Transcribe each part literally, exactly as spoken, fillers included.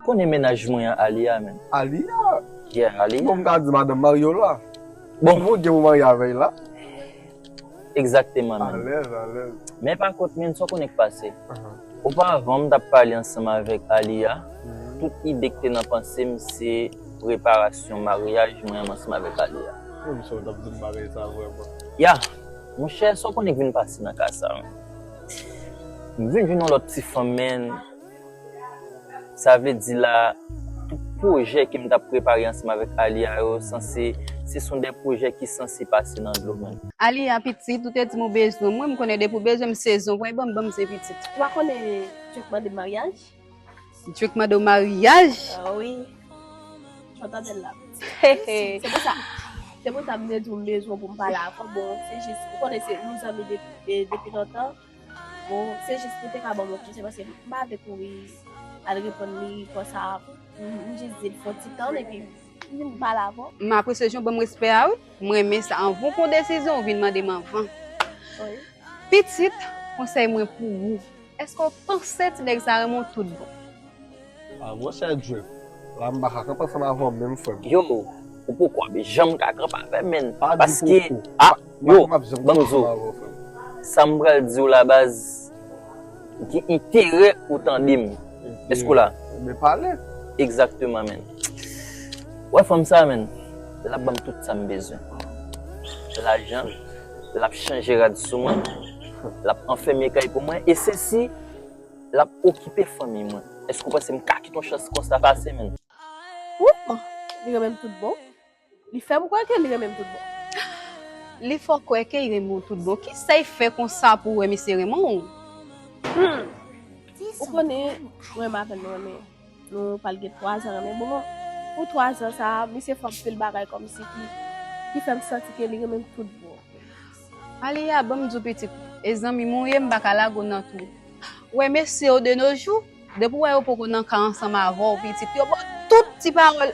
Konnen mennaj mwen an Aliya, menm. Aliya? Yeah, Aliya. Bon, m ka di madanm marye w la. Bon. Ou gen pou marye avè l la? Egzakteman, menm. Alèz, alèz. Men pa kont, menm, sa w konnen k pase. Oparavan, m t ap pale ansanm avèk Aliya. Tout ide k te nan panse m, se preparasyon maryaj mwen ansanm avèk Aliya. Menm sa w t ap di m bagay sa vrèman. Ya, monchè, sa w konnen k vin pase nan ka sa, menm. M vin jwenn yon lòt ti fanm, menm. Sa vle di la, tout pwojè ke m t ap prepare ansanm avèk Aliya yo, sanse, se son de pwojè ki sanse pase nan dlo, menm. Aliya pitit, ou te di m ou bezwen mwen, m konnen depi w bezwen m sezon, w pral ban m, ban m se pitit. Ou pa konnen Djek mande m maryaj? Djek mande w maryaj? Ah wi. Ou tande l la. Hehe. Se pou sa. Se pou sa m te di w m bezwen w pou m pale avè w. Bon, se jis, ou konnen se nou zanmi de- de- depi lontan. Bon, se jis pou te ka ban m yon konsèy paske m pa vle kouri al reponn li konsa. M m jis di l fè yon ti tann epi m vin pale avè w. M apresye jan w ban m respè a wi. M renmen sa. Anvan w pran desizyon, ou vin mande m anvan. Wi. Pitit, konsèy mwen pou ou. Èske w panse ti nèg sa renmen w tout bon? Ah, monchè Djek, la m pa ka kanpe ansanm avè w menm, frè m. Yo, ou poko ap janm ka kanpe avè m, menn. Pa di Paske, poko. Ah, M pa yo, kapab janm ban m kanpe di w. Ansanm avè w, frè m. Sa m pral di w la, baz, gen enterè ou tande m. Èske w la? Men pale. Egzakteman, menn. Wè fanm sa, menn, l ap ban m tout sa m bezwen. Lajan, l ap chanje rad sou mwen, l ap anfèmen kay pou mwen, e sesi, l ap okipe fanmi mwen. Èske w panse m ka kite yon chans konsa pase, menn? Wi, li renmen m tout bon. Li fè m kwè ke li renmen m tout bon. Li fè w kwè ke li renmen w tout bon. Kisa l fè konsa pou w wè misye renmen w? Hmm. Ou konnen, mwen menm avè l nou renmen. Nou pral gen twa zan renmen. Bon, pou twa zan sa a, misye fè anpil bagay kòmsi ki, ki fè m santi ke li renmen m tout bon. Aliya, ban m di w pitit, e zanmi m ou ye, m pa ka lage w nan twou. Wè mesye yo de nos jours, depi w wè yo poko nan ka ansanm avè w, pitit, yo ba w tout ti pawòl.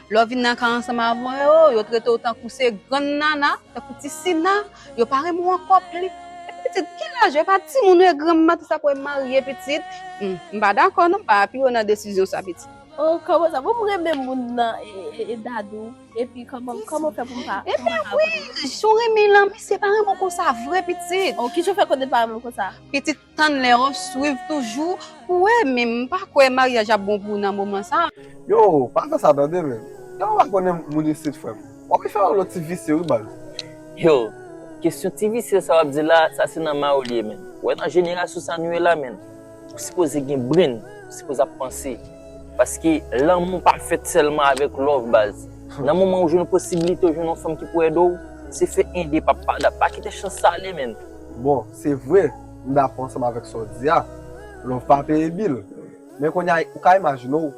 Lè w vin nan ka ansanm avè yo, yo trete w tankou se grann nana, tankou ti sina, yo pa renmen w ankò plis. Epi pitit, ki laj ou? E pa timoun ou ye, granm maten sa pou w marye, pitit. Hmm, m pa dakò non, m pa apiye w nan desizyon sa, pitit. Oh, kòman sa? Bon, m renmen moun nan e, e, e Dadou. Epi kòman, kòman fè pou m pa... Ebyen wi, jan w renmen l lan, misye pa renmen w konsa vre, pitit. Oh, kijan w fè konnen l pa renmen m konsa? Pitit, tann lè w swiv toujou pou w wè, men m pa kwè maryaj ap bon pou w nan moman sa. Yo, pa fè sa tande, men. Lè w pa konnen moun isit, frè m, w ap fè yon lòt ti visye, wi, baz. Yo, kesyon ti visye sa w ap di la, sa se nan ma w li ye, menn. Ou wè nan jenerasyon sa nou ye la, menn. Ou sipoze gen brenn, ou sipoze ap panse. Paske lanmou pa fèt sèlman avèk love, baz. Nan moman ou jwenn posiblite ou jwenn yon fanm ki pou ede w, se fè ede, pa, pa, pa kite chans sa ale, menn. Bon, se vre, m dakò ansanm avèk sa w di a. Love pa peye bil. Men kounye a, ou ka imajine w,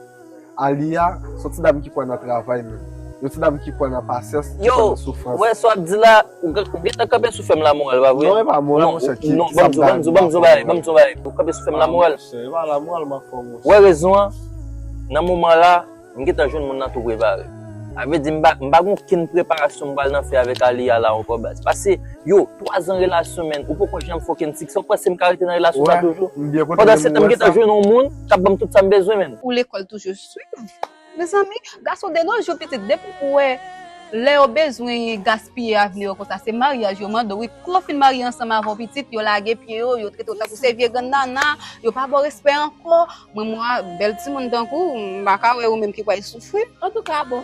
Aliya, se yon ti dam ki kwè nan travay, menn. Yon ti dam ki kwè nan pasyans, ki kwè Yo, nan soufrans. Wè sa w ap di la, ou gen- ou gentan kanpe sou fè m lamoral, pa vre? Non, e pa moral, monchè, ki Non, ban m di w, ban m di w, ban m di w bagay, ban m di w bagay. Ou kanpe sou fè m lamoral. Monchè, e pa lamoral m ap fè w, monchè. Wè rezon an, nan moman la, m gentan jwenn moun nan tou prepare. Sa vle di m pa, m pa gen okenn preparasyon m pral nan fè avèk Aliya la ankò, baz. Pase, yo, twa zan relasyon, menn, ou poko janm fucking six. Ou panse m ka rete nan relasyon sa toujou? Pandan se tan, m gentan jwenn yon moun k ap ban m tout sa m bezwen, menn. Ou lekòl toujou swiv. Mezanmi, gason de nos jours, pitit, depi pou wè lè yo bezwen gaspiye avni yo konsa, se maryaj yo mande w, wi. Kou yo fin marye ansanm avè w, pitit, yo lage pye yo, yo trete w tankou se vye grann nana, yo pa ba w respè ankò. Mwen, mwen, bèl timoun tankou w, m pa ka wè ou menm ki pral soufri. Antouka, bon,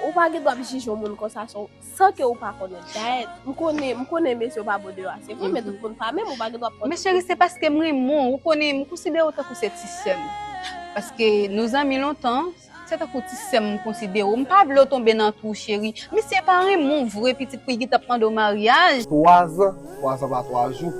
ou pa gen dwa ap jije yon moun konsa san, san ke ou pa konnen. Dayè, m konnen, m konnen mesye yo pa bon deyò a. Se vre, men tout moun pa menm, ou pa gen dwa ap... Men cheri, se paske m renmen w, ou konnen, m konsidere w tankou se ti sè m. Paske nou zanmi lontan, se tankou ti sè m m konsidere w. M pa vle w tonbe nan twou, cheri. Misye pa renmen w vre, pitit, pou l gentan ap mande w maryaj. Twa zan, twa zan pa twa jou.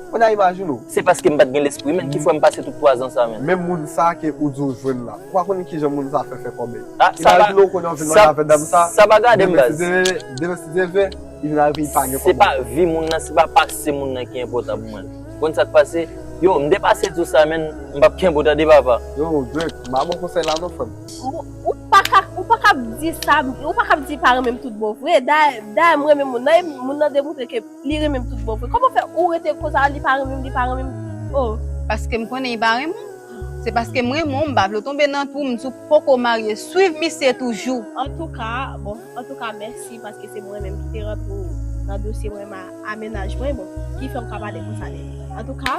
Kounye a, imajine w. Se paske m pa t gen lespri, menn, ki fè m pase tout twa zan sa, menn. Menm moun sa ke ou di w jwenn la, ou pa konnen kijan moun sa fè fè kòb li. Ah, sa pa, Imajine w konnen w vin marye avèk dam sa, sa pa gade m, baz. Demen si Dye vle, demen si Dye vle, li vin al vin pa gen Se kòb. Pa vi moun nan, se pa pase moun nan ki enpòtan pou mwen. Konn sa k pase? Yo, m te pase di w sa, menn, m p ap kenbe w tande, papa. Yo, Drake, m pa ba w konsèy la non, frè m. Ou, ou pa ka, ou pa ka di sa, ou pa ka di pa renmen m tout bon vre. Dayè, dayè m renmen moun nan, e moun nan demontre ke li renmen m tout bon vre. Kòman fè ou rete konsa, li pa renmen m, li pa renmen m? Oh. Paske m konnen li pa renmen w. Se paske m renmen w, m pa vle w tonbe nan twou, m di w poko marye, swiv misye toujou. Antouka, bon, antouka, mèsi paske se mwen menm ki te rantre w nan dosye mwen, ma-, a mennaj mwen, bon, ki fè m ka pale konsa de li. Antouka,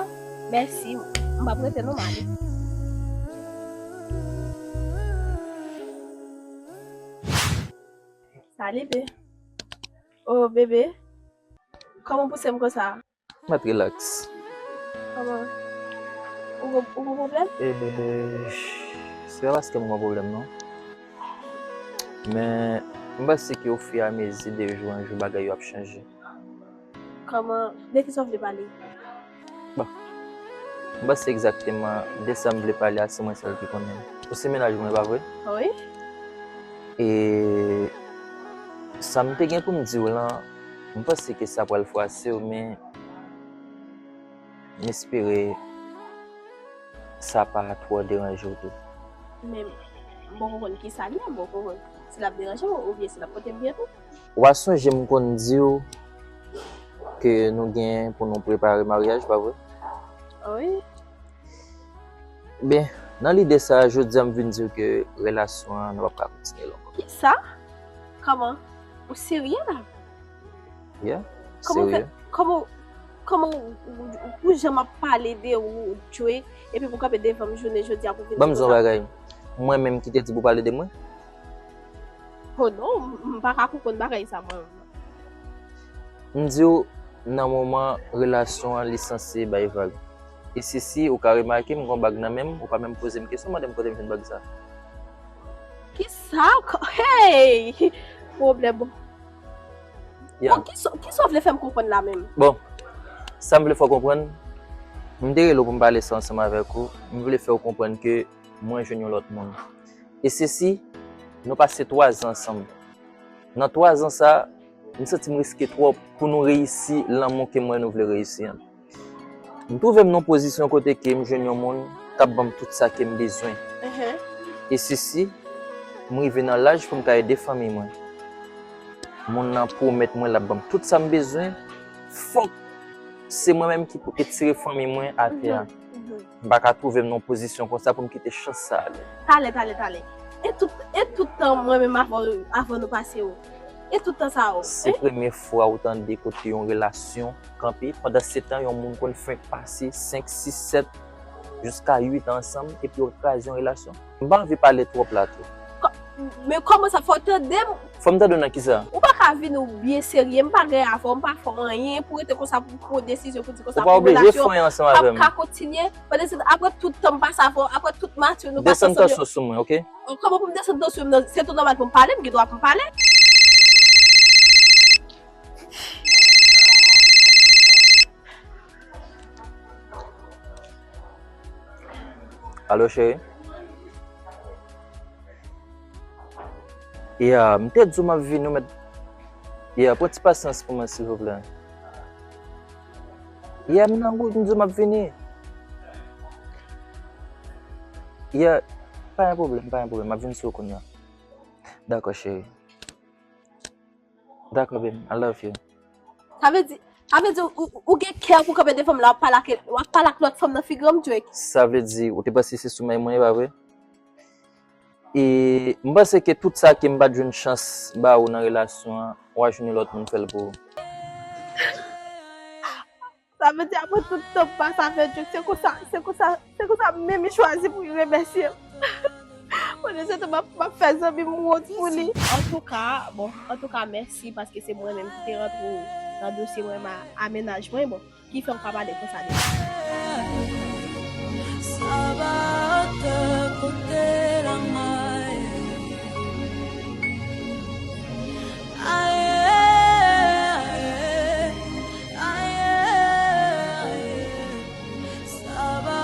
mèsi, m p ap rete non, m ale. Salut, bebe. Oh, bebe. Kòman w pouse m konsa? Mèt rilaks. Kòman? Ou gon, ou gon pwoblèm? E, se pa paske m gon pwoblèm, non. Men, m panse ke ofiramezi de jou an jou, bagay yo ap chanje. Kòman? De kisa w vle pale? Bon. M panse egzakteman de sa m vle pale a, se mwen sèl ki konnen. Ou se mennaj mwen, pa vre? Wi. E sa m te gen pou m di w lan, m panse ke sa pral fwase w, men m espere sa pa twò deranje w tou. Men m poko konn kisa l ye, m poko konn si l ap deranje m oubyen si l ap pote m byen tou. W a sonje m konn di w ke nou gen pou nou prepare maryaj, pa vre? Wi. Ben, nan lide sa a, jodi a m vin di w ke relasyon an, nou p ap ka kontinye l ankò. Kisa? Kòman? Ou serye la? Yeah, serye. Kòman w fè, kòman, kòman w, w, w, w janm ap pale de ou, Joe, epi pou w kanpe devan m jounen jodi a pou w vin di m konsa? Ban m di w yon bagay. Mwen menm ki te di pou w pale de mwen? Oh non, m, m pa ka konprann bagay sa mwen menm. M di w, nan moman relasyon an, li sanse bay vag. E Sisi, ou ka remake, m gon bag nan men m, ou pa menm poze m kesyon, mande m kote m jwenn bag sa. Kisa? Ko-, hey! Pwoblèm. Yeah. Bon, kisa, kisa w vle fè m konprann la menm? Bon, sa m vle fè w konprann, m te rele w pou m pale sa ansanm avèk ou, m vle fè w konprann ke mwen jwenn yon lòt moun. E Sisi, nou pase twa zan ansanm. Nan twa zan sa, m santi m riske twòp pou nou reyisi lanmou ke m wè nou vle reyisi an. M twouve m nan yon pozisyon kote ke m jwenn yon moun k ap ban m tout sa ke m bezwen. Mhm. E Sisi, m rive nan laj pou m ka ede fanmi mwen. Moun nan pwomèt mwen l ap ban m tout sa m bezwen. Fòk se mwen menm ki pou etire fanmi mwen atè a. Mhm, mhm. M pa ka twouve m nan yon pozisyon konsa pou m kite chans sa ale. Talè, talè, talè. E tout, e tout tan mwen menm avan, avan nou pase yo. E tout tan sa yo. Se premye fwa ou tande kote yon relasyon kanpe. Pandan se tan, yon moun konn fenk pase senk, sis, sèt, jiska uit an ansanm, epi yo kraze yon relasyon. M pa anvi pale twòp la tou. Kò-, men kòman sa, fò w tande m? Fò m tande w nan kisa? Ou pa ka vin ou byen serye, m pa gen avè w, m pa fè w anyen, pou rete konsa, pou pran desizyon, pou di konsa, pou relasyon p ap ka kontinye. Ou pa oblije fè anyen ansanm avè m. Pandan se tan, apre tout tan m pase avè w, apre tout mati nou pase ansanm yo. Desann tansyon sou mwen, oke? Oh, kòman pou m desann tansyon m nan? Se tou nòmal pou m pale, m gen dwa pou m pale. Alo, cheri? Ya, m te di w m ap vini, ou mèt. Ya, pran ti pasyans pou mwen, silvouplè. Ya, m nan wout, m di w m ap vini. Ya, pa gen pwoblèm, pa gen pwoblèm, m ap vin sou ou kounye a. Dakò, cheri. Dakò, baby, I love you. Sa vle di, sa vle di ou, ou, ou gen kè pou kanpe devan m la, w ap pale ak, w ap pale ak lòt fanm nan figi m, Drake? Sa vle di, ou te panse se somèy mwen ye, pa vre? E m panse ke tout sa ke m pa t jwenn chans ba ou nan relasyon an, w a jwenn yon lòt moun fè l pou ou. Sa vle di apre tout tan m pase avè Drake, se konsa, se konsa, se konsa menm li chwazi pou li remèsye m. Pandan se tan m ap, m ap fè zanmi m wont pou li. Antouka, bon, antouka, mèsi paske se mwen menm ki te rantre w nan dosye mwen, ma-, a mennaj mwen, bon, ki fè m ka pale konsa de li. Sa va te kote la may. Aye, aye, aye, aye. Sa va.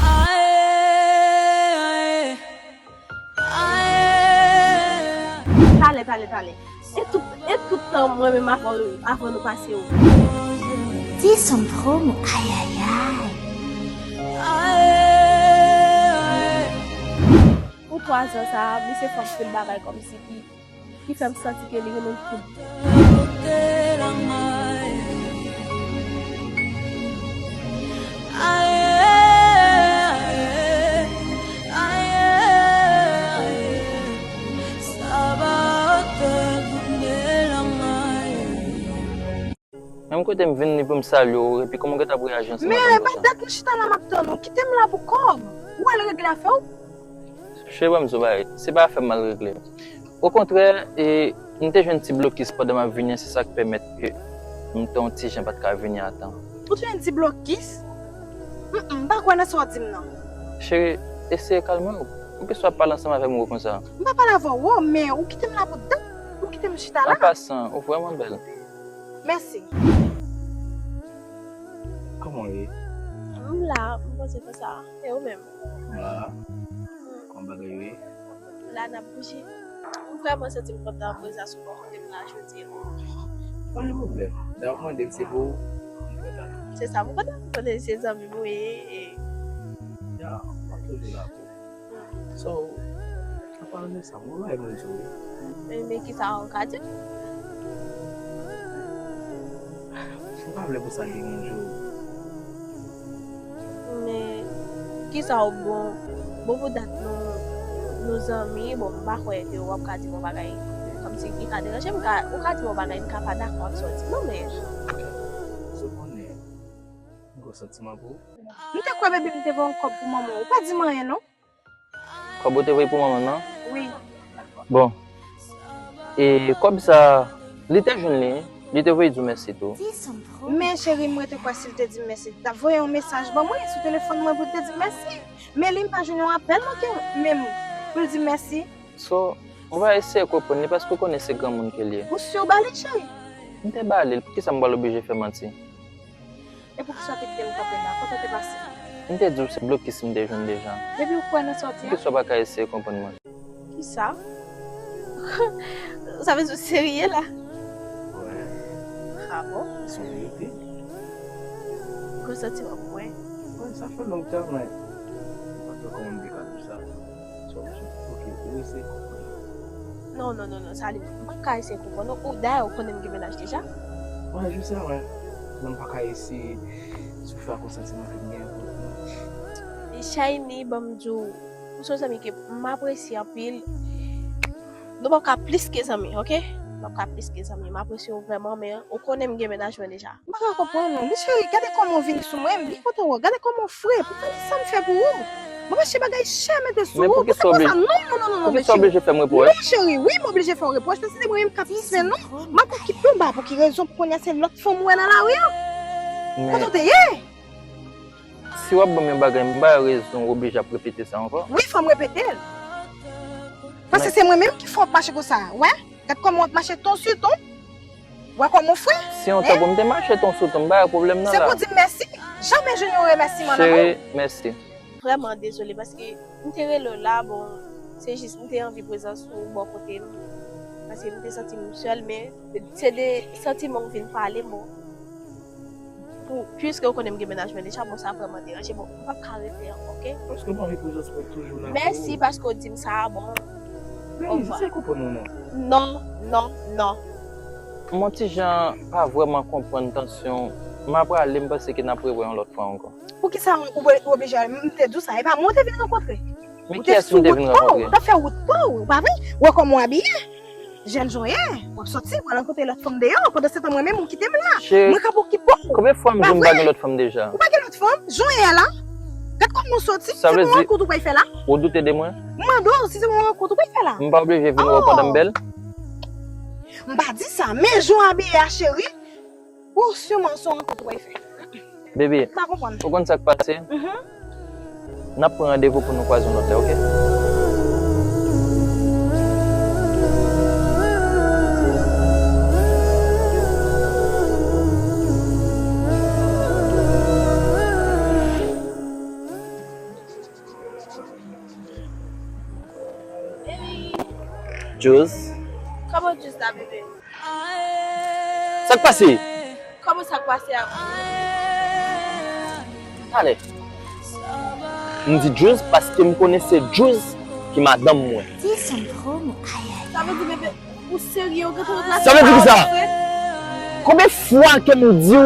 Aye, aye, aye. Talè, talè, talè. E tout, e tout tan mwen menm avan, avan nou pase yo. Dis en promo, ay, ay, ay. Pou twa zan sa a, misye fè anpil bagay kòmsi ki, ki fè m santi ke li renmen m tout. Menm kote m vin li pou m salye w, epi kòman w gentan ap reyaji ansanm avè m konsa? Men pa dat nou chita la m ap tann ou. Kite m la pou kòb. Ou al regle afè w. Cheri, ban m di w bagay, se pa afè m m al regle. Okontrè, e, m te jwenn ti blokis pandan m ap vini an, se sa k pèmèt ke m te yon ti jan pa t ka vini a tan. Ou te jwenn ti blokis? Mm, mm, m pa kwè nan sa w di m nan. Cheri, eseye kalme w. Poukisa w ap pale ansanm avè m wo konsa? M pa pale avè w wo, men ou kite m la pou dat. Ou kite m chita la. An pasan, ou vrèman bèl. Mèsi. Kòman w ye? M la, m poze konsa. E ou menm? M la. Kòman bagay yo ye? La n ap bouje. M vrèman santi m kontan prezans ou bò kote m la jodi a. Pa gen pwoblèm. Dayè w mande m se pou ou. M kontan. Se sa m kontan. Kote se zanmi m ou ye. E ya, m ap toujou la pou ou. So, an palan de sa, m gon bagay pou m di w wi. Men, men kisa w ka di m? M pa vle pou sa deranje w. Men, kisa w bon? Bon, pou dat nou, nou zanmi, bon, m pa kwè ke w ap ka di m yon bagay kòmsi ki ka deranje m. Ou ka, ou ka di m yon bagay, m ka pa dakò ak sa w di m nan, men. Ou konnen, m gen santiman pou ou. M te kwè, baby, m te voye yon kòb pou manman w. Ou pa di m anyen, non. Kòb ou te voye pou manman nan? Wi. Bon. E kòb sa, li te jwenn li, li te voye di w mèsi tou. Men cheri, m rete kwè si l te di m mèsi, li t ap voye yon mesaj ban mwen sou telefòn mwen pou l te di m mèsi. Men li, m pa jwenn yon apèl manke menm pou l di m mèsi. So, ou va eseye konprann li paske ou konnen se granmoun ke l ye. Ou si w ba li, cheri? M te ba li l, poukisa m pral oblije fè manti? E poukisa w te kite m kanpe la? Kote w te pase? M te di w se blokis m te jwenn deja. Depi w kwè nan sa w di a? Poukisa w pa ka eseye konprann mwen? Kisa? Sa vle di w serye la? Wi. A bon? Se yon verite. Gwo santiman pou mwen. Wi, sa fè lontan, men m pa t wè kòman m te ka di w sa. So, ok, ou eseye konprann. Non, non, non, non, Salim, m pa ka eseye konprann ou. Ou, dayè, ou konnen m gen mennaj deja. Wi, je sais, wi. Men m pa ka eseye soufri ak yon santiman ke m genyen pou ou, non. Shiny, ban m di w, ou se yon zanmi ke m apresye anpil. Nou p ap ka plis ke zanmi, ok? Nou p ap ka plis ke zanmi. M apresye w vrèman, men ou konnen m gen mennaj mwen deja. M pa ka konprann ou. Men cheri, gade kòman w vin sou mwen, m byen kontan wè w. Gade kòman w fre. Pou gade sa m fè pou ou. Mwen pa chèche bagay chè mete sou ou. Poukisa w oblije fè m repwòch? Non, cheri, wi, m oblije fè w repwòch, paske se mwen menm k ap fè, non. M ap okipe w, m pa pou ki rezon pou kounye a se lòt fanm ou wè nan lari a. Kote w te ye? Si w ap ban m yon bagay, m ba w rezon, w oblije ap repete sa ankò. Wi, fò m repete l. Paske se mwen menm ki fè w ap mache konsa, wè. Gad kòman w ap mache ton si ton. Wè kòman w fre? Si yon tan pou m te mache ton sou ton, m pa wè pwoblèm nan la. Se pou di m mèsi. Janmè jwenn yon remèsiman nan men w. Cheri, mèsi. Vrèman dezole paske m te rele w la, bon, se jis m te anvi prezans ou bò kote m. Paske m te santi m sèl, men se de santiman w vin pale m, bon. Pou, piske w konnen m gen mennaj mwen deja, bon, sa vrèman deranje. Bon, m p ap ka rete ankò, ok? Paske m anvi prezans mwen toujou la pou ou. Mèsi paske w di m sa, bon. Baby, eseye konprann mwen non. Non, non, non. M yon ti jan pa vrèman konprann tansyon w. M ap prale, m panse ke n ap rewè yon lòt fwa ankò. Poukisa ou, ou oblije ale? M te di w sa, e pa mwen ou te vin rankontre. Men kiyès m te vin rankontre? Ou te sou wout pa w, ou t ap fè wout pa w, pa vre? Ou wè kòman w abiye? Jèn jan w ye, w ap sòti, w al rankontre lòt fanm deyò, pandan se tan mwen menm ou kite m la. Mwen k ap okipe w. Konbyen fwa m di w m pa gen lòt fanm deja? Ou pa gen lòt fanm? Jan w ye a la? Gad kòman w sòti, se pou yon rankont ou pral fè la? Ou doute de mwen? M mande w si se pou yon rankont ou pral fè la. M pa oblije vin wè w pandan m bèl? M pa di sa, men jan w abiye a, cheri, ou siman se yon rankont ou pral fè. Baby, ou konn sa k pase? N ap pran randevou pou nou kwaze yon lòt lè, ok? Jules. Kòman Jules la, bebe? Sa k pase? Kòman sa k pase a? Talè. M di Jules paske m konnen se Jules ki madanm mwen. Ti sentro mo ayay. Sa vle di bebe, ou serye, ou gentan ranplase. Sa vle di kisa? Konbyen fwa ke m di w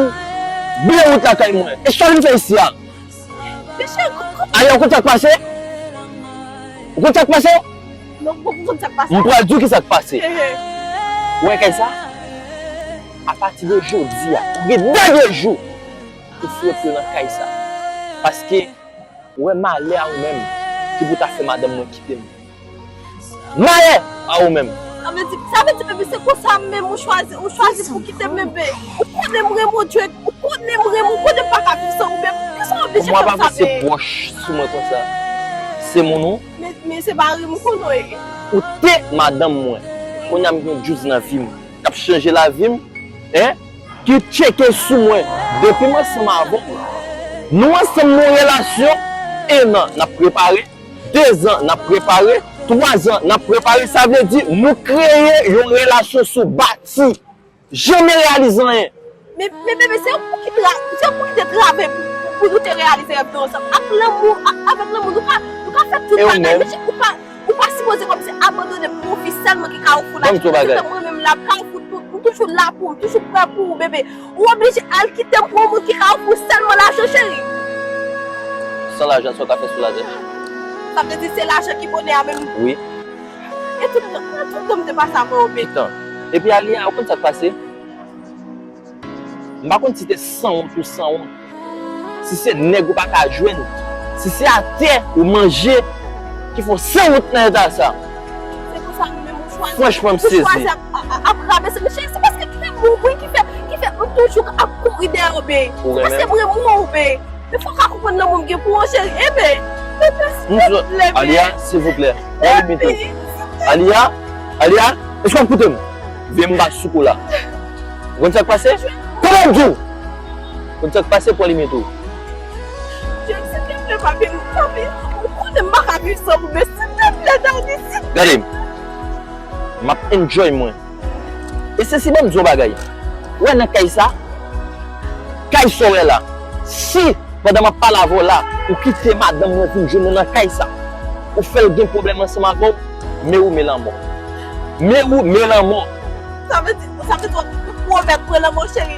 bouye wout lakay mwen? E sa w vin fè isi a? Aya, ou konn sa k pase? Ou konn sa k pase? Non, m poko konn sa k pase. M pral di w kisa k pase. Ou wè kay sa? Apati de jodi a, ou gen dènye jou pou fwete nan kay sa. Paske, ou wè malè a ou menm ki pou ta fè madanm mwen kite m. Malè a ou menm. Sa vle di, sa vle di, bebe, se konsa menm ou chwazi, ou chwazi pou kite m, bebe. Ou konnen m renmen w, Drake. Ou konnen m renmen w, ou konnen m pa ka viv san ou, bebe. Kisa w oblije fè m sa, bebe? Bon, w ap avanse pwòch sou mwen konsa. Se moun ou? Men, men se mari m ou konnen w ye. Ou te madanm mwen. Kounye a m gen djouz nan vi m. K ap chanje lavi m, en, ki tcheke sou mwen. Depi m ansanm avè w, nou ansanm nan yon relasyon, en an n ap prepare, de zan n ap prepare, twa zan n ap prepare, sa vle di nou kreye yon relasyon sou bati. Janm reyalize anyen. Men, men bebe, se ou ki tra-, se ou ki te travay pou, pou nou te reyalize rèv nou ansanm. Ak lanmou, a-, avèk lanmou, nou ka, nou ka fè tout bagay. E ou menm? Ou pa, ou pa sipoze kòmsi abandone m pou yon fi sèlman ki Kawfou la. Ban m di w bagay. Se mwen menm la, Kawfou, tou-, m toujou la pou ou, m toujou prè pou ou, bebe. Ou oblije al kite m pou yon moun ki Kawfou sèlman lajan, cheri. San lajan, sa w ka fè sou latè? Sa vle di se lajan ki bonè a menm? Wi. E tout tan, e tout tan m te pase avè w, bebe. Tout tan. Epi Aliya, ou konn sa k pase? M pa konn si te sanwont ou sanwont. Si se nèg ou pa ka jwenn. Si se atè ou manje ki fè w sanwont nan eta sa. Se pou sa nou menm ou chwazi. Franchman, m sezi. Ou chwazi ap, ap, ap rabese. Men cheri, se paske kite m wi ki fè, ki fè m toujou ap kouri dèyè w, bebe. Se paske m renmen w, bebe. Men fò w ka konprann lanmou m gen pou ou, cheri. Ebe, bebe, silvouplè, Aliya, silvouplè. Pran limit ou. Aliya, Aliya, èske w ap koute m? Vye m pa sou kou la. Ou konn sa k pase? Konnen m di w! Ou konn sa k pase, pran limit ou. Jim, silvouplè, papi, papi, ou konnen m pa ka viv san ou, men silvouplè, Dani, silvouplè. Gade m. M ap enjoy mwen. E se si, ban m di w bagay. Ou wè nan kay sa, kay sa w wè la. Si, pandan m ap pale avè w la, ou kite madanm mwen vin jwenn ou nan kay sa, ou fè l gen pwoblèm ansanm avè w, men ou men lanmò. Men ou men lanmò. Sa vle di, sa vle di w ap pwomèt mwen lanmò, cheri?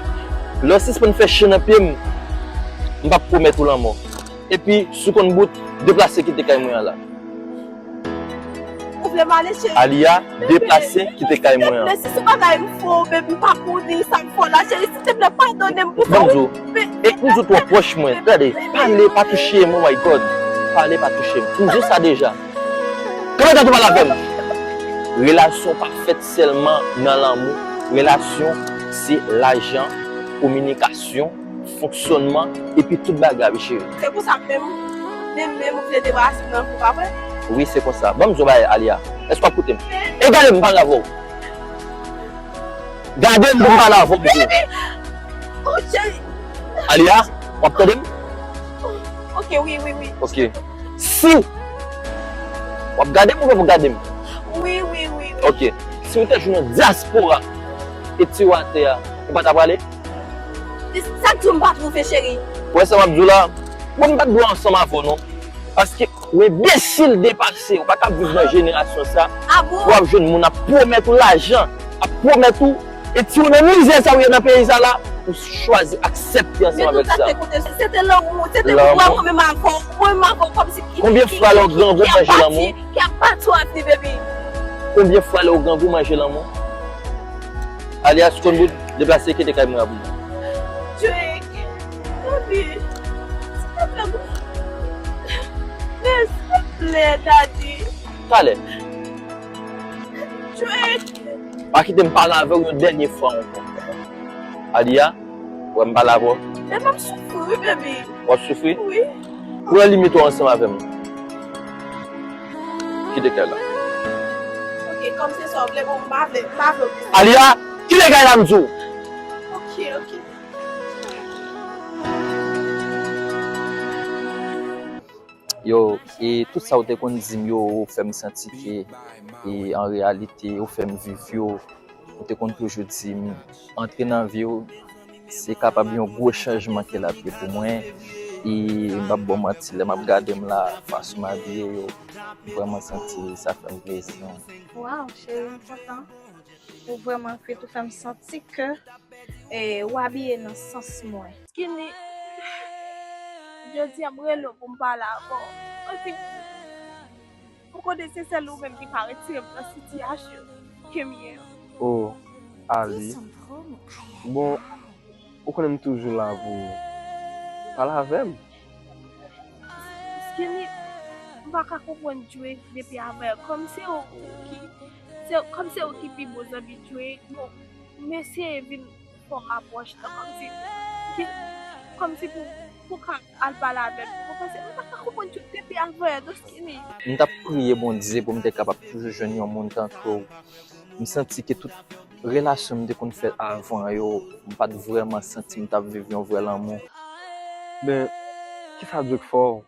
Lè w sispann fè chen nan pye m, m p ap pwomèt ou lanmò. Epi, si w konn bout, deplase kite kay mwen an la. Ou vle m ale, cheri? Aliya, deplase, kite kay mwen an. Bebe, si se bagay m fè w, bebe, m pa konnen sa m fè w la, cheri, silvouplè, padone m pou sa. Ban m di w, e m di w twò pwòch mwen. Gade, pale, pa touche m, oh my God. Pale, pa touche m. M di w sa deja. Kòman gade w pale avè m? Relasyon pa fèt sèlman nan lanmou. Relasyon, se lajan, kominikasyon, fonksyònman, epi tout bagay, wi, cheri. Se pou sa menm, menm, menm ou vle debarase m nan, ou pa vre? Wi, se konsa. Ban m di w bagay, Aliya. Èske w ap koute m? E gade m pale avè w. Gade m pou m pale avè w, pito. Oh, cheri. Aliya, w ap tande m? Ok, wi, wi, wi. Ok. Si w ap gade m ou pa pou gade m? Wi, wi, wi, wi. Ok. Si w te jwenn yon dyaspora e tire w atè a, ou pa ta prale? Sa k di w m pa twouve, cheri? Ou wè sa m ap di w la? Bon, m pa t dwe ansanm avè w, non. Paske ou enbesil depase, ou pa ka viv nan jenerasyon sa. Ah bon? Ou ap jwenn moun ap pwomèt ou lajan, ap pwomèt ou, e tire w nan mizè sa ou ye nan peyi sa la, ou chwazi aksepte ansanm avèk sa. Men nou ta te koute, se te lanmou, se te pou mwen menm avè w, mwen menm avè w kòmsi ki, ki, ki, ki ap bati, ki ap bati w ap di, baby. Konbyen fwa lè w grangou manje lanmou? Aliya, si w konn bout, deplase kite kay mwen an pou mwen. Drake, Dani, silvouplè, men silvouplè, Dani. Talè. Drake. Pa kite m pale avè w yon dènye fwa ankò. Aliya, ou wè m pale avè w? Men m ap soufri, wi, baby. W ap soufri? Wi. Pran limit ou ansanm avè m. Kite kay la. Ok, kòm se sa w vle, bon, m pa vle, m pa vle. Aliya, kite kay la, m di w. Ok, ok. Yo, e tout sa w te konn di m yo, ou fè m santi ke, e an reyalite, ou fè m viv yo. Ou te konn toujou di m, antre nan vi w, se kapab yon gwo chanjman ke l ap ye pou mwen. E m p ap ba w manti, lè m ap gade m la, fason m abiye yo, m vrèman santi sa fè m plezi. Waw, cheri, m kontan. Ou vrèman fit, ou fè m santi ke, e, ou abiye nan sans mwen. Skinny, jodi a m rele w pou m pale avè w. Paske m konnen se sèl ou menm ki ka retire m nan sitiyasyon ke m ye an. Oh, Ali. Bon, ou konnen m toujou la pou ou. Pale avè m. Skinny, m pa ka konprann Drake depi avè. Kòm se ou ki, se, kòm se ou ki pi bon zanmi Drake. Bon, m eseye vin fè w apwòch lan kòmsi, ki, kòmsi pou, pou ka al pale avè l. Ou konprann? M pa ka konprann Drake depi avè, non, Skinny. M t ap priye Bondye pou m te kapab toujou jwenn yon moun tankou w. M santi ke tout relasyon m te konn fè avan yo, m pa t vrèman santi m t ap viv yon vrè lanmou. Men, kisa Drake fè w?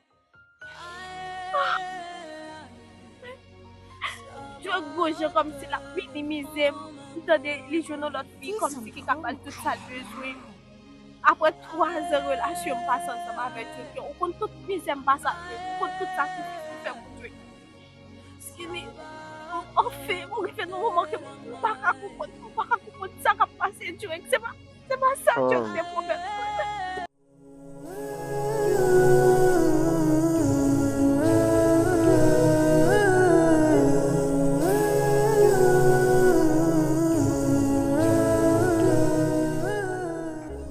Drake gon jan kòmsi l ap minimize m. M tande li jwenn yon lòt fi kòmsi ki ka ba l tout sa l bezwen. Apre twa zan relasyon m pase ansanm avèk Drake yo, ou konn tout mizè m pase ak Drake, ou konn tout sakrifis m fè pou Drake. Skinny, anfen, m rive nan moman ke m pa ka konprann, m pa ka konprann sa k ap pase Drake. Se pa, se pa sa Drake te pwomèt mwen.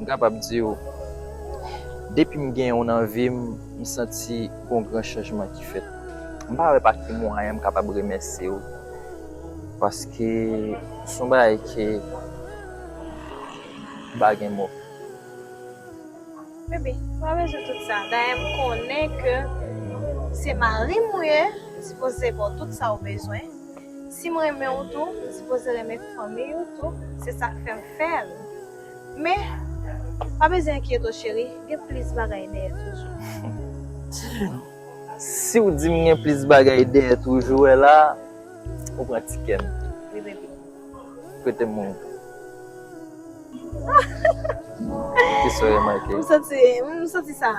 M kapab di w, depi m genyen w nan vi m, m santi gon gran chanjman ki fèt. M pa wè pa ki mwayen m kapab remèsye w, paske s on bagay ke m pa gen mo. Bebe, pa bezwen tout sa. Dayè, m konnen ke se mari m ou ye, m sipoze ba w tout sa w bezwen. Si m renmen w tou, m sipoze renmen fanmi w tou. Se sa k fè m fè l. Men, pa bezwen enkyete w, cheri. Gen plis bagay dèyè toujou. Si w di m gen plis bagay dèyè toujou, wè la, ou pran ti kè m. Wi, bebe. Prete m ou. Kisa w remake? M santi, m santi sa.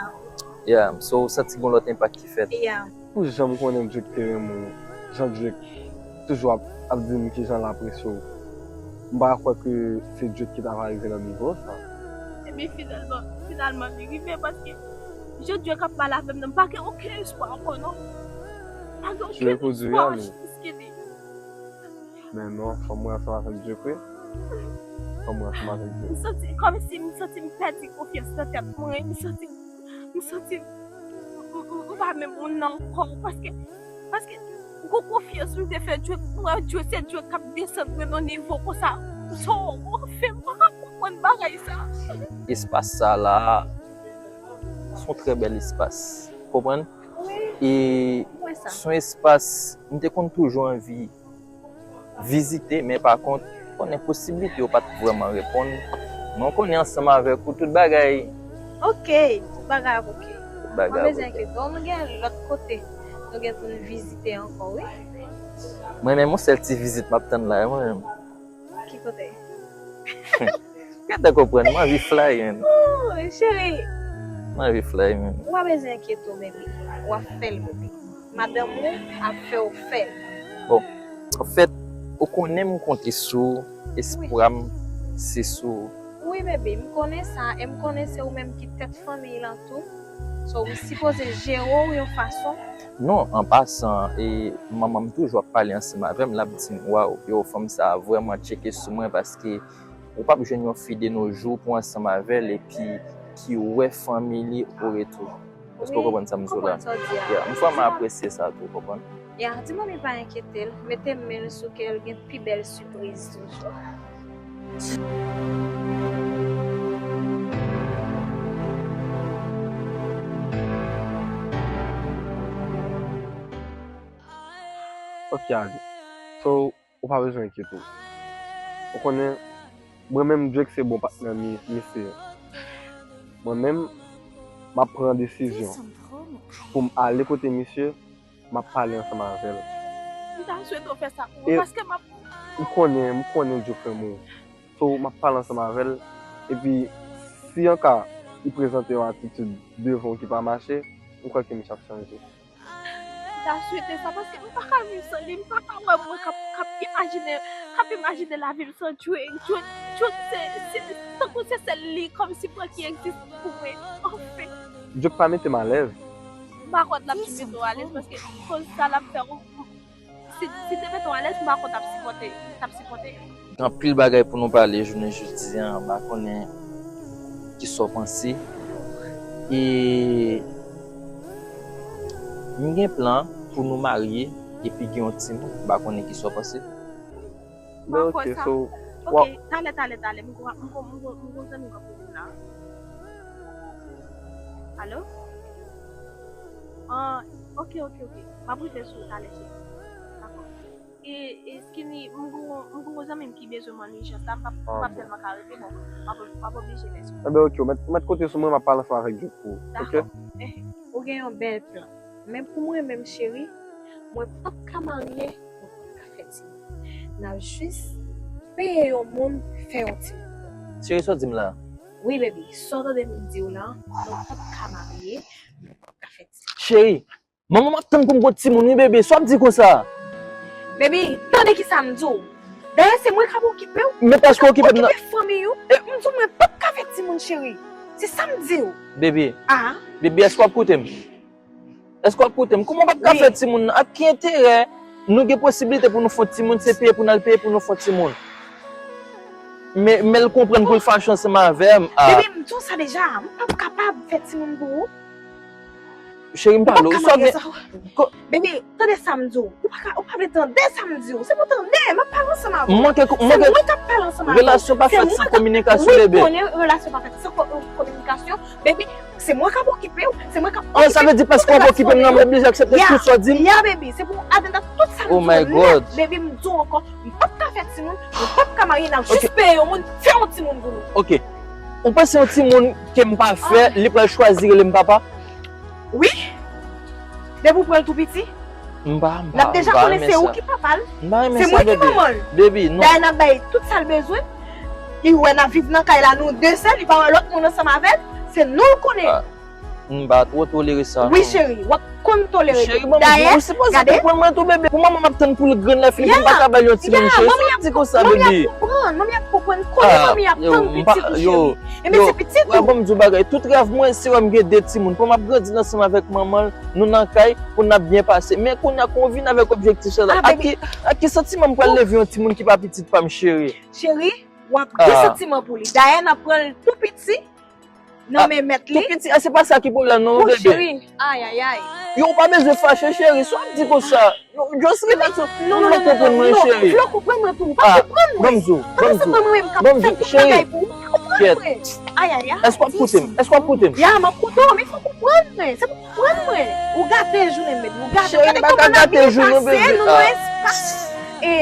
Yeah, so w santi gon lòt enpak ki fèt? Yeah. Pou jan m konnen Drake te renmen w, jan Drake toujou ap, ap di m kijan l apresye w, m pa kwè ke se Drake ki ta va rive nan nivo sa. Ebyen, finalman, finalman, li rive paske jan Drake ap pale avè m nan, m pa gen okenn espwa ankò, non. M pa gen okenn espwa, Skinny. Men non, fanm mwen ansanm avèk Drake, wi. Fanm mwen ansanm avèk Drake. M santi kòmsi m santi m pèdi konfyans nan tèt mwen. M santi, m santi m, m, m, m pa menm moun nan ankò. Paske, paske gon konfyans m te fè Drake, m wè Drake, se Drake k ap desann mwen nan nivo konsa. So, anfen, m pa ka konprann bagay sa. Espas sa la, s on trè bèl espas. Ou konprann? Wi. E m wè sa. S on espas m te konn toujou anvi vizite, men pa kont, konnen posiblite yo pa t vrèman reponn. Men w konnen ansanm avèk ou, tout bagay. Ok, tout bagay ap ok. Tout bagay ap ok. Pa bezwen enkyete w, nou gen lòt kote nou gen pou n vizite ankò, wi. Mwen menm, yon sèl ti vizit m ap tann la, mwen menm. Ki kote? Gentan konprann, m anvi fly, man. Oh, cheri. M anvi fly, man. Ou pa bezwen enkyete w, baby. W ap fè l, baby. Madanm ou ap fè w fè l. Bon, anfèt, ou konnen m konte sou ou, espwa m se sou ou. Wi, baby, m konnen sa, e m konnen se ou menm ki tèt fanmiy lan tou. So, m sipoze jere w yon fason. Non, an pasan, e manman m toujou ap pale ansanm avè m, l ap di m, "Waw, yo, fanm sa a vrèman tcheke sou mwen, paske ou p ap jwenn yon fi de nos jours pou ansanm avè l epi ki wè fanmi li au retour." Èske w konprann sa m di w la? Wi, m konprann sa w di a. Yeah, m vrèman apresye sa tou, w konprann? Ya, di manmi pa enkyete l, mete men l sou kè l, gen pi bèl sipriz toujou. Ok, Ali. So, ou pa bezwen enkyete w. Ou konnen, mwen menm, Drake se bon patnè mi, misye. Mwen menm, m ap pran desizyon pou m ale kote misye, m ap pale ansanm avè l. M ta swete w fè sa pou mwen, paske m ap... M konnen, m konnen Drake renmen w. So, m ap pale ansanm avè l. Epi, si an ka, li prezante yon atitid devan w ki pa mache, m kwè ke misye ap chanje. M ta swete sa, paske m pa ka viv san li, m pa ka wè mwen k ap, k ap imajine, k ap imajine lavi m san Drake. Drake, Drake se, se, tankou se sèl li, kòmsi mwen ki egziste pou mwen. Anfen. Drake pa mete m alèz. M pa kwè l ap mete w alèz, paske koz sa l ap fè w, Si, si te mete w alèz, m pa kwè w t ap sipòte, t ap sipòte. Gen anpil bagay pou nou pale jounen jodi a, m pa konnen kisa w panse. E m gen plan pou nou marye epi gen yon timoun, m pa konnen kisa w panse. M pa kwè sa. Ok, talè, talè, talè. M gon, m gon, m gon, m gon zanmi m k ap rele m la. Alo? Ah, ok, ok, ok. M ap rive sou ou talè, cheri. Dakò. E, e Skinny, m gon, m gon zanmi m ki bezwen mwen ijans la, m p ap, m p ap tèlman ka rete, bon, m ap, m ap oblije lèse w. Enben, ok, ou mèt, ou mèt konte sou mwen, m ap pale ansanm avèk Djouk pou ou, ok? Dakò. Ou gen yon bèl plan. Men pou mwen menm, cheri, mwen p ap ka marye, mwen p ap ka fè timoun. N ap jis peye yon moun fè yon timoun. Cheri, sa w di m la? Wi, baby, sa w tande m di w la, mwen p ap ka marye, mwen p ap ka fè timoun. Cheri, manman m ap tann pou m gon timoun, wi, bebe. Sa w ap di konsa? Baby, tande kisa m di w. Dayè, se mwen k ap okipe w. Men paske w okipe m nan. Okipe fanmi w. E m di w, mwen p ap ka fè timoun, cheri. Se sa m di w. Bebe. Ah. Bebe, èske w ap koute m? Èske w ap koute m? Kòman w p ap ka fè timoun nan? Ak ki enterè nou gen posiblite pou nou fè yon timoun, se peye pou n al peye pou nou fè yon timoun? Men, men l konprann pou l fache ansanm avè m. Ah. Bebe, m di w sa deja. M p ap kapab fè timoun pou ou. Cheri, m pale w. Ou pa ka marye sa. Baby, tande sa m di w. Ou pa ka, ou pa vle tande sa m di w. Se pou tande, m ap pale ansanm avè w. Se mwen k ap pale ansanm avè w. Relasyon pa fèt san kominikasyon, bebe. Wi, m konnen relasyon pa fèt san ko-, kominikasyon. Baby, se mwen k ap okipe w, se mwen k ap okipe w. An, sa vle di paske w ap okipe m nan, m oblije aksepte tout sa w di m? Ya, baby, se pou w atann tout sa m di w nèt. Oh my God. Baby, m di w ankò, m p ap ka fè timoun, m p ap ka marye, n ap jis peye yon moun, fè yon timoun pou nou. Ok. Ou panse yon timoun ke m pa fè, li pral chwazi rele m papa? Wi. Depi w pran l tou piti. M pa, m pa, m pa renmen sa. N ap deja konnen se ou ki papa l. M pa renmen sa, bebe. Se mwen ki manman l. Bebe, non. Dayè, n ap bay tout sa l bezwen. Li wè n ap viv nan kay la, nou de sèl, li pa wè lòt moun ansanm avè l. Se nou l konnen. Ah, m pa twò tolere sa, non. Wi, cheri, w ap konn tolere tou. Cheri, manman, ou sipoze konprann mwen tou, bebe. Pou manman m ap tann pou l grann lè fini, pou m pa ka ba l yon timoun, cheri. Sa w di konsa, bebe? Manmi ap konprann, manmi ap konprann. Konnen manmi ap tann pitit ou, cheri. Enben, se pitit ou. Bon, m di w bagay, tout rèv mwen, se wè m gen de timoun. Pou m ap grandi ansanm avèk manman l, nou nan kay, pou n ap byen pase. Men kounye a, kon w vin avèk objektif sa la, ak ki, ak ki santiman m pral leve yon timoun ki pa pitit pa m, cheri? Cheri, w ap gen santiman pou li. Dayè, n ap pran l tou piti nan men mèt li. Tou piti, a, se pa sa ki pwoblèm nan, non, bebe. Cheri, ayayay. Yo, ou pa bezwen fache, cheri. Sa w ap di konsa? Yo, just relax. Non, non, non, non, non, non, non, fò w konprann mwen, cheri. Fò w konprann mwen tou. Ou pa konprann mwen. Ban m di w, ban m di w. Pandan se mwen menm k ap fè tout bagay pou ou, ou pa konprann mwen. Ayayay. Èske w ap koute m? Èske w ap koute m? Ya, m ap koute w, men fò w konprann mwen. Se pou w konprann mwen. Ou gate jounen m, baby. Ou gate. Cheri, m pa ka gate jounen w, bebe. Gade kòman n ap byen pase nan espas. E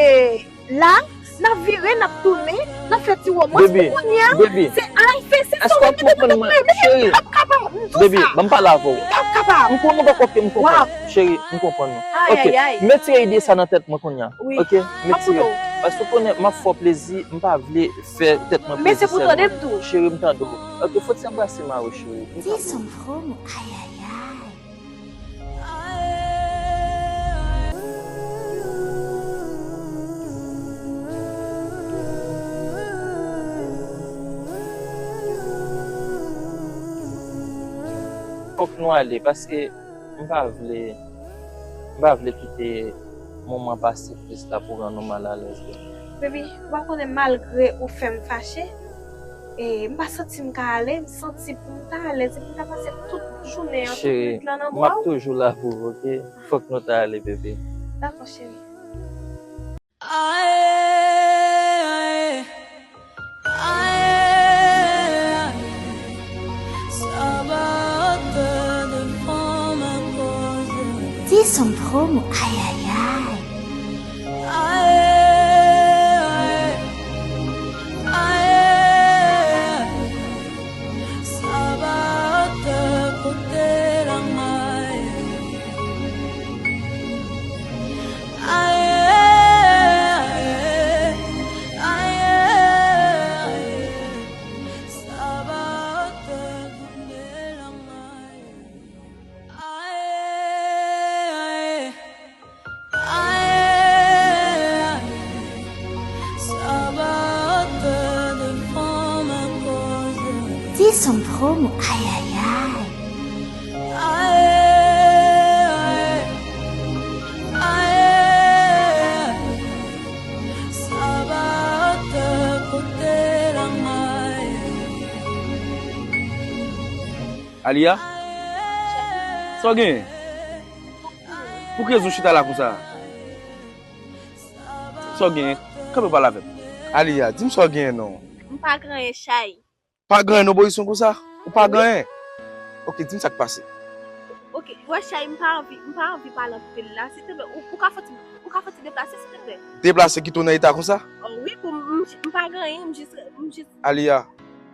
la, n ap vire, n ap tounen, n ap fè ti womans. Pou kounye a, se al fè, se sa w renmen, bebe, m p ap kapab, m di w sa. Baby, ban m pale avè w. M p ap kapab. M konnen w pa konprann, m konprann. Cheri, m konprann ou. Ok, m retire ide sa nan tèt mwen kounye a. Ok, m retire. Paske w konnen, m ap fè w plezi, m pa vle fè tèt mwen plezi sèlman. Men se pou tande m tou. Cheri, m tande w. Ok, fò w ti anbrase mari w, cheri. M tande w. Ti sanm fromo, ayayay. Fòk nou ale, paske m pa vle, m pa vle kite moman pase plis la pou rann ou malalèz, bebe. Baby, ou pa konnen malgre ou fè m fache, e m pa santi m ka ale, m santi pou m ta alèz, e pou m ta pase tout jounen an, tout nwit lan nan bra w. Cheri, m ap toujou la pou ou, ok? Fòk nou ta ale, bebe. Dakò, cheri. Aye, aye, aye, aye. Sa va te devan mwen koze. Ti sanm fromo, ayayay. Aye, aye, aye, aye. Sa va te kote la may. Aye, aye, aye, aye. Sa va te kote la may. Aye, aye, aye, aye. Sa va te devan mwen koze. Ti sanm fromo, ayayay. Aye, aye, aye, Aliya? Sa w genyen? Pou ki rezon w chita la konsa? Sa w genyen? Kanpe pale avè m. Aliya, di m sa w genyen non. M pa gen anyen, Chay. Pa gen anyen non, Boyson konsa? Ou pa gen anyen? Ok, di m sa k pase. Ok, wè Chay, m pa anvi, m pa anvi pale anpil la. Silteplè, ou, ou ka fè ti, ou ka fè ti deplase, silteplè. Deplase kite w nan eta konsa? Oh, wi, pou m, m, m pa gen anyen, m jis, m jis Aliya,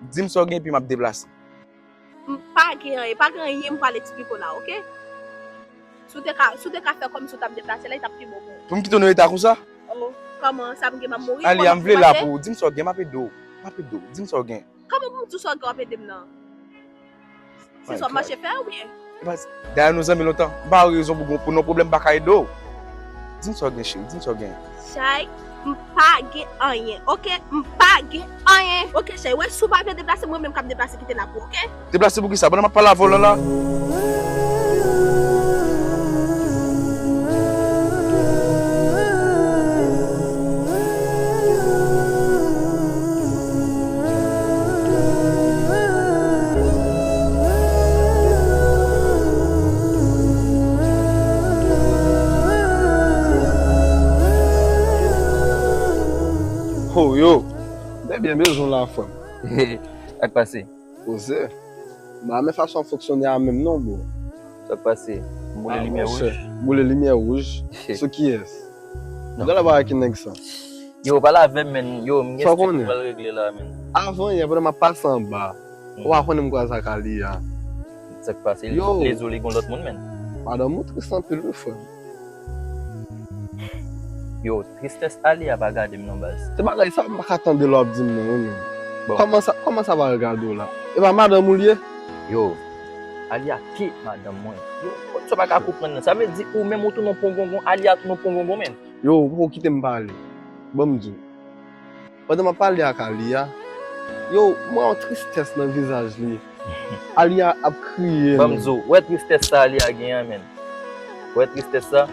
di m sa w genyen, epi m ap deplase. M pa gen anyen, pa gen anyen m pral eksplike w la, ok? Si w te ka, si w te ka fè kòmsi w t ap deplase la, li t ap pi bon pou ou. Pou m kite w nan eta konsa? Oh, kòman, sa m gen, m ap mouri? Aliya, m vle la pou ou. Di m sa w gen, m ap ede w. M ap ede w. Di m sa w gen. Kòman pou m di w sa w gen, w ap ede m nan? Se sa w ap mache fè, oubyen? Dayè nou zanmi lontan. M pa wè rezon pou, pou non pwoblèm m pa ka ede w. Di m sa w gen, cheri, di m sa w gen. Chay, m pa gen anyen, ok? M pa gen anyen. Ok, Chay, wè, si w pa vle deplase, mwen menm k ap deplase kite la pou, ok? Deplase pou kisa? Pandan m ap pale avè w lan la. Ho, yo! M te byen bezwen w la, frè m. Sa k pase? Poze. M pa renmen fason w fonksyone a menm non, bro. Sa k pase? M boule limyè wouj. Boule limyè wouj? Sou kiyès? Non. Gade bagay ki nèg sa. Yo, pale avè m, menn. Yo, m gen strik m pral regle la, menn. Avan yè, pandan m ap pase anba, ou pa konnen m kwaze ak Aliya. Sa k pase? Li sou lezo, li gon lòt moun, menn. Madanm ou tris anpil, wi, frè m. Yo, tristès Aliya pa gade m non, baz. Se bagay sa m pa ka tande lè w ap di m nan, wi, menn. Bon. Kòman sa, kòman sa pa gade w la? E pa madanm ou l ye? Yo, Aliya ki madanm mwen? Yo, sa w pa ka konprann nan. Sa vle di ou menm ou tounen yon pongongon, Aliya tounen yon pongongon, menn. Yo, ou poko kite m pale. Ban m di w. Pandan m ap pale ak Aliya, yo, m wè yon tristès nan vizaj li. Aliya ap kriye. Ban m di w, wè tristès sa Aliya gen an, menn. Wè tristès sa,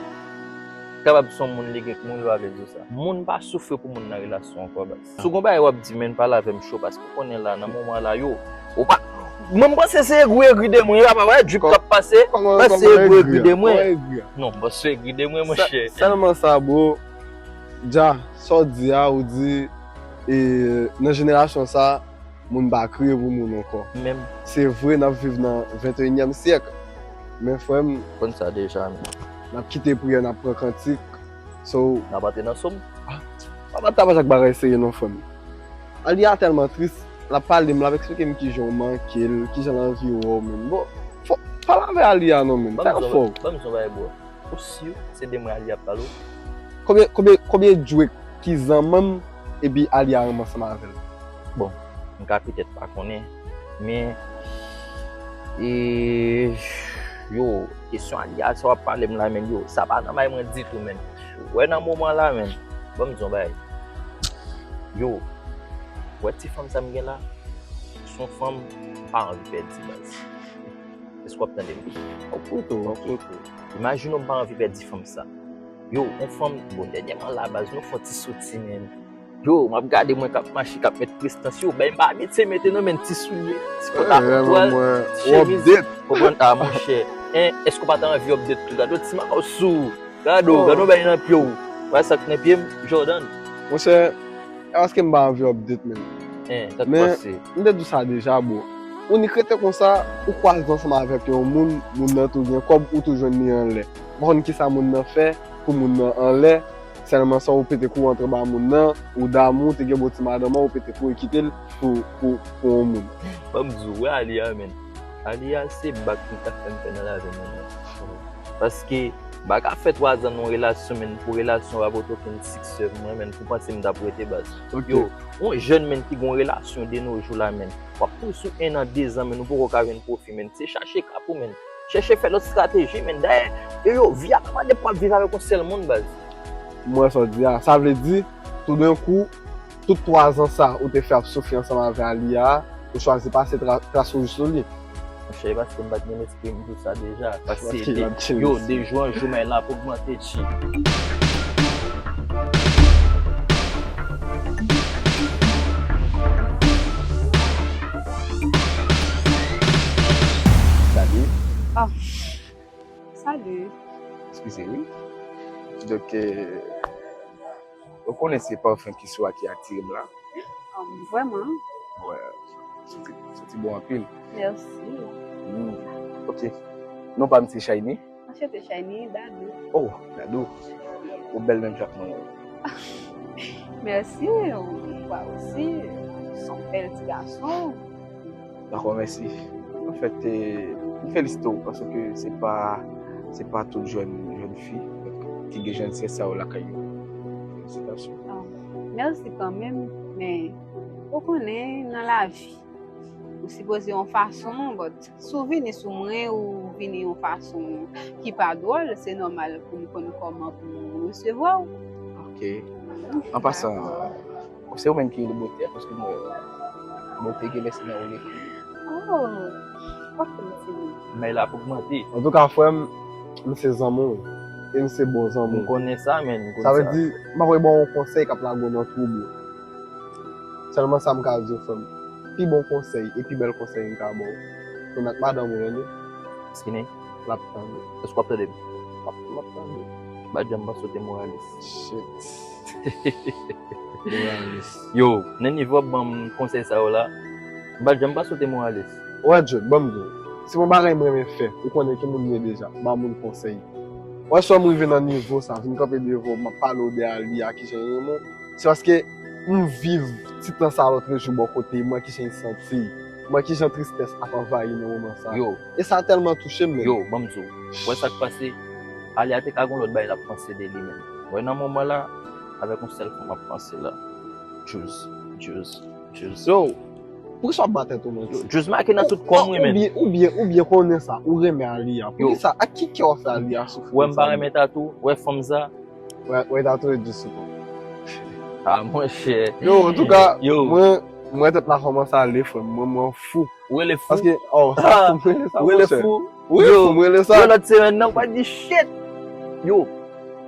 kapab se yon moun li gen k mouri, pa vle di w sa. Moun pa soufri pou moun nan relasyon ankò, baz. Si w gon bagay w ap di, menn, pale avè m cho, paske w konnen la, nan moman la, yo, ou pa, mwen, m panse se egri, egri de mwen, papa, wè, drip k ap pase, m panse se egri, egri de mwen. Non, m panse se egri de mwen, monchè. Sèlman sa, bro, Dja, sa w di a, ou di, e, nan jenerasyon sa, moun pa kriye pou moun ankò. Menm. Se vre, n ap viv nan venteyinyèm syèk. Men, frè m, konn sa deja, menn. N ap kite priyè, n ap pran kantik. So, n ap antre nan sòm. Ah, pa, pa tapaj ak bagay serye non, frè m. Aliya tèlman tris, l ap pale m, l ap eksplike m kijan w manke l, kijan l anvi wè w, menn. Bon, fò, pale avè Aliya non, menn. Fè efò. Ban m di w yon bagay, bro. Ou si se de mwen Aliya ap pale w? Konbyen, konbyen, konbyen djwek ki zanmanm epi Aliya renmen ansanm avè l? Bon, m ka petèt pa konnen, men, e, yo, kesyon Aliya sa w ap pale m la, menn, yo, sa pa nan may mwen ditou, menn. Wè nan moman la, menn, ban m di w yon bagay. Yo, wè ti fanm sa m gen la, se yon fanm m pa anvi pèdi, baz. Èske w ap tande m? W ap koute w, w ap koute w. Imajine w m pa anvi pèdi fanm sa. Yo, yon fanm, bon, dènyèman la, baz, nou fè yon ti soti, menn. Yo, m ap gade mwen k ap mache, k ap met prestans, yo, bay m pa abitye mete non, menn, ti soulye, ti pòtapantwal, ti chemiz. Konprann? A, monchè. Hein, èske w pa ta anvi update tou? Gade yon ti mayo sou ou. Gade w, gade yon bagay nan pye w. Wè sa k nan pye m, Jordan. Monchè, e paske m pa anvi update, menn. Hein, sa k pase? Men, m te di w sa deja, bro. Ou nik rete konsa, ou kwaze ansanm avèk yon moun, moun nan tou gen kòb, ou tou jwenn li anlè. M pa konn kisa moun nan fè pou moun nan anlè, sèlman sa ou pete kou antre ba moun nan, ou damou, ou te gen bon ti madanm an, ou pete kou e kite l pou, pou, pou yon moun. Ban m di w, wè Aliya, menn. Aliya se bak li ta fè m fè nan lavi m, menn. Paske, m pa ka fè twa zan nan yon relasyon, menn, pou relasyon pa pote okenn siksè pou mwen, menn, pou panse m t ap rete, baz. Ok. Yo, yon jèn, menn, ki gon relasyon de nos jours la, menn. W ap pran sou en an, de zan, menn, ou poko ka jwenn pwofi, menn. Se chache kap ou, menn. Chèche fè lòt estrateji, menn. Dayè, yo, yo, vi a pa mande pou w ap viv avèk yon sèl moun, baz. M wè sa w di a. Sa vle di, toudenkou, tout twa zan sa ou te fè ap soufri ansanm avè Aliya a, ou chwazi pase tra-, tras wouj sou li. Monchè, e paske m pa t gen lespri m di w sa deja. Paske de, yo, de jou an jou, may la ap ogmante, tchi. Oh, salut. Eskize, wi. Donk, euh, ou konnen se pafen ki sou a ki atire m la. Um, vrèman? Wè, santi, santi bon anpil. Mèsi. Hmm. Ok. Non pa m se Shiny. Anchante, Shiny, Dadou. Oh, Dadou. Ou bèl menm jan ak mwen. Mèsi, ou, ou osi. Se yon bèl ti gason. Dakò, mèsi. Anfèt, eh, m felisite w paske se pa, se pa tout jèn, jèn fi ki gen jèn sè sa yo lakay yo. Felisitasyon. Ah, mèsi kanmenm, men ou konnen nan lavi, ou sipoze yon fason, but si w vini sou mwen, ou vini yon fason ki pa dwòl, se nòmal pou m konn kòman pou m resevwa w. Ok. An pasan, se ou menm ki rele Bote a, paske m wè Bote genlè se nan ou l ekri. Oh, ok, m ti moun. Men la pou gmante. Antouka, frè m, m se zanmi w. E m se bon zanmi w. M konnen sa, men m konnen sa. Sa vle di, m ap voye ba w yon konsèy k ap lage w nan twou, bro. Sèlman sa m ka di w, frè m. Pi bon konsèy e pi bèl konsèy m ka ba w. Konn ak madanm ou, tande? Skinny? L ap tande. Èske w ap tande m? L ap, l ap tande. M pa t janm panse w te moralis. Shit. Moralis. Yo, nan nivo w ap ban m konsèy sa yo la, m pa t janm panse w te moralis. Wè, Jud, ban m di w. Se yon bagay m renmen fè. Ou konnen ki moun m ye deja. M ba moun konsèy. Wè, sè m rive nan nivo sa, vin kanpe devan w, m ap pale w de Aliya, kijan l renmen w. Se paske m viv ti tan sa lòtrejou bò kote m, wè kijan l santi l, wè kijan tristès ap anvayi nan moman sa. Yo. E sa tèlman touche m, men. Yo, ban m di w. Wè sa k pase? Aliya te ka gon lòt bagay l ap panse de li menm. Wè nan moman la, avèk yon sèl fanm ap panse la. Juice, Juice, Juice. Yo, poukisa w ap bat tèt ou, man? Yo, Juice make nan tout kò m, wi, men. Ou byen, ou byen, ou byen konnen sa. Ou renmen Aliya. Yo. Poukisa? Ak ki kè w ap fè Aliya soufri konsa? Wè m pa renmen tatou, wè fanm sa. Wè, wè tatou e di sou kò. Ah, monchè. Yo, antouka, yo, mwen, mwen tèt la kòmanse ale, frè m. Mwen, mwen fou. Ou rele fou? Paske, oh, sa fou, m rele sa, monchè. Ou rele fou? Wi, yo, fou, m rele sa. Yo, lòt semèn nan, ou pa di shit. Yo,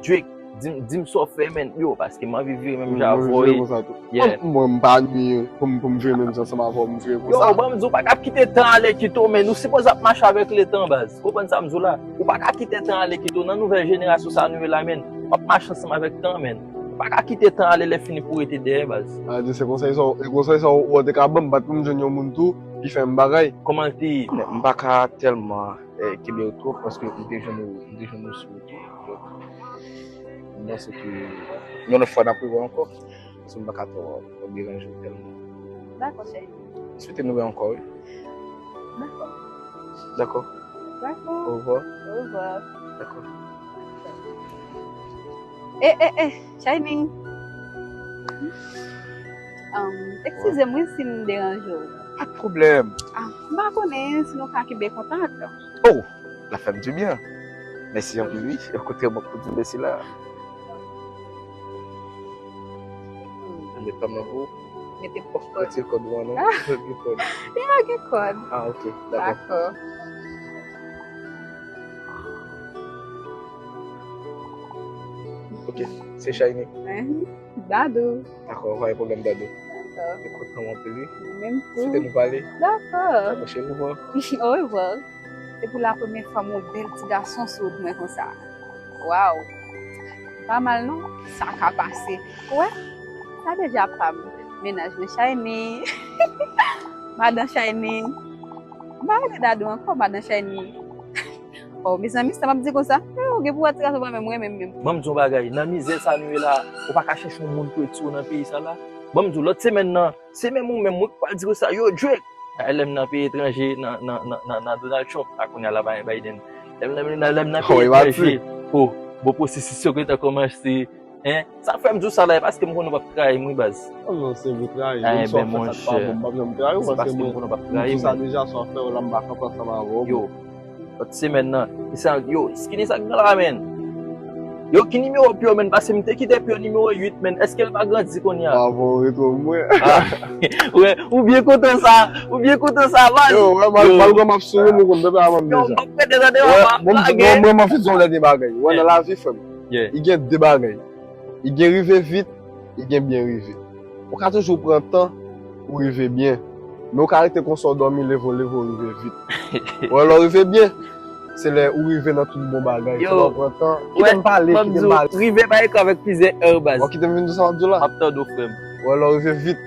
Drake, di m, di m sa w fè, men. Yo, paske m anvi vire menm jan avè w. Mwen vire konsa tou. Yeah. Mwen, mwen, m pa ni pou m, pou m vire menm jan ansanm avè w, m vire konsa. Yo, ban m di w, ou pa ka ap kite tan ale kite w, men. Ou sipoze ap mache avèk letan, baz. Konprann sa m di w la? Ou pa ka kite tan ale kite w nan nouvèl jenerasyon sa nou ye la, men. W ap mache ansanm avèk tan, men. Ou pa ka kite tan ale lè fini pou w rete dèyè, baz. A di se konsèy sa w, e konsèy sa w, w te ka ban m, bat pou m jwenn yon moun tou ki fè m bagay. Kòman l te ye? Men, m pa ka tèlman, eh, kenbe w twòp, paske m te jwenn ou, m te jwenn ou sou YouTube. Donk, m panse ke yon lòt fwa n ap rewè ankò. Paske m pa ka twò, twò deranje w tèlman. Dakò, cheri. M swete nou wè ankò, wi. Dakò. Dakò. Dakò. Orevwa. Orevwa. Dakò. E, e, e, Shiny. Um, eskize m, wi, si m deranje w. Pa de pwoblèm. Ah, m pa konnen si nou ka kenbe kontak. Oh! La fè m di byen. Mèsi anpil, wi. Ekoute, mwen pou di mèsi la. Mete pa m nan pou. Mete kòd. Retire kòd ou an non. Gen kòd. Li pa gen kòd. Ah, ok. Dakò. Dakò. Ok. Se Shiny. Mhm. Dadou. Dakò, pa gen pwoblèm, Dadou. Dakò. Ekoute, nou anpil, wi. Ou menm tou. Swete nou pale. Dakò. Dakò, cheri, au revoir. Au revoir. Se pou la premyè fwa m wè yon bèl ti gason sou wout mwen konsa. Waw! Pa mal non, sa ka pase. Ou wè? Sa deja pa m. Mennaj mwen Shiny. Madan Shiny. M pa rele Dadou ankò, Madan Shiny. Oh, mezanmi, sa m ap di konsa? Eh, ou gen pou wè ti gason pa menm renmen m menm. Ban m di w yon bagay, nan mizè sa nou ye la, ou pa ka chèche yon moun pou retire w nan peyi sa la. Ban m di w, lòt semèn nan, se menm ou menm, mwen k pral di w sa, yo, Drake! Ay, lè m nan peyi etranje, nan, nan, nan, nan, nan Donald Trump, a kounye a la pa gen Biden. Lè m, lè m, lè m nan peyi etranje, oh, bon, pwosesis yo gentan kòmanse, en. Sa k fè m di w sa la, e paske m konnen w p ap trayi m, wi, baz. Oh non, se vre, trayi. Menm si w ap fè sa k pa bon, m p ap janm trayi w, paske mwen, m di w sa deja, sa w ap fè yo la, m pa kanpe ansanm avè w. Yo, lòt semèn nan, e sa, yo, Skinny sa k gen la, menn. Yo, ki nimewo pye w, menn? Paske m te kite pye w nimewo uit, menn. Èske l pa grandi kounye a? Avan w retwouve mwen. Ah. Ou byen kontan sa, ou byen kontan sa, baz. Yo, wè, mal, malgre m ap souri, m konn pepe a manm deja. Yo, m p ap prete tande, papa. Mwen, mwen, mwen, mwen, fè yon dènye bagay. Wè, nan lavi, frè m, li gen de bagay. Li gen rive vit, li gen byen rive. Ou ka toujou pran tan pou rive byen. Men ou ka rete konsa w dòmi, leve w, leve w, rive vit. Ou wè, lè w rive byen, Se lè ou rive nan tout bon bagay. Yo, se lè ou pran tan. Kite m pale, kite m pale. Rive pa ekri avèk plizyè è baz. Bon, kite m vin di sa w ap di w la. M ap tande w, frè m. Wè, lè w rive vit,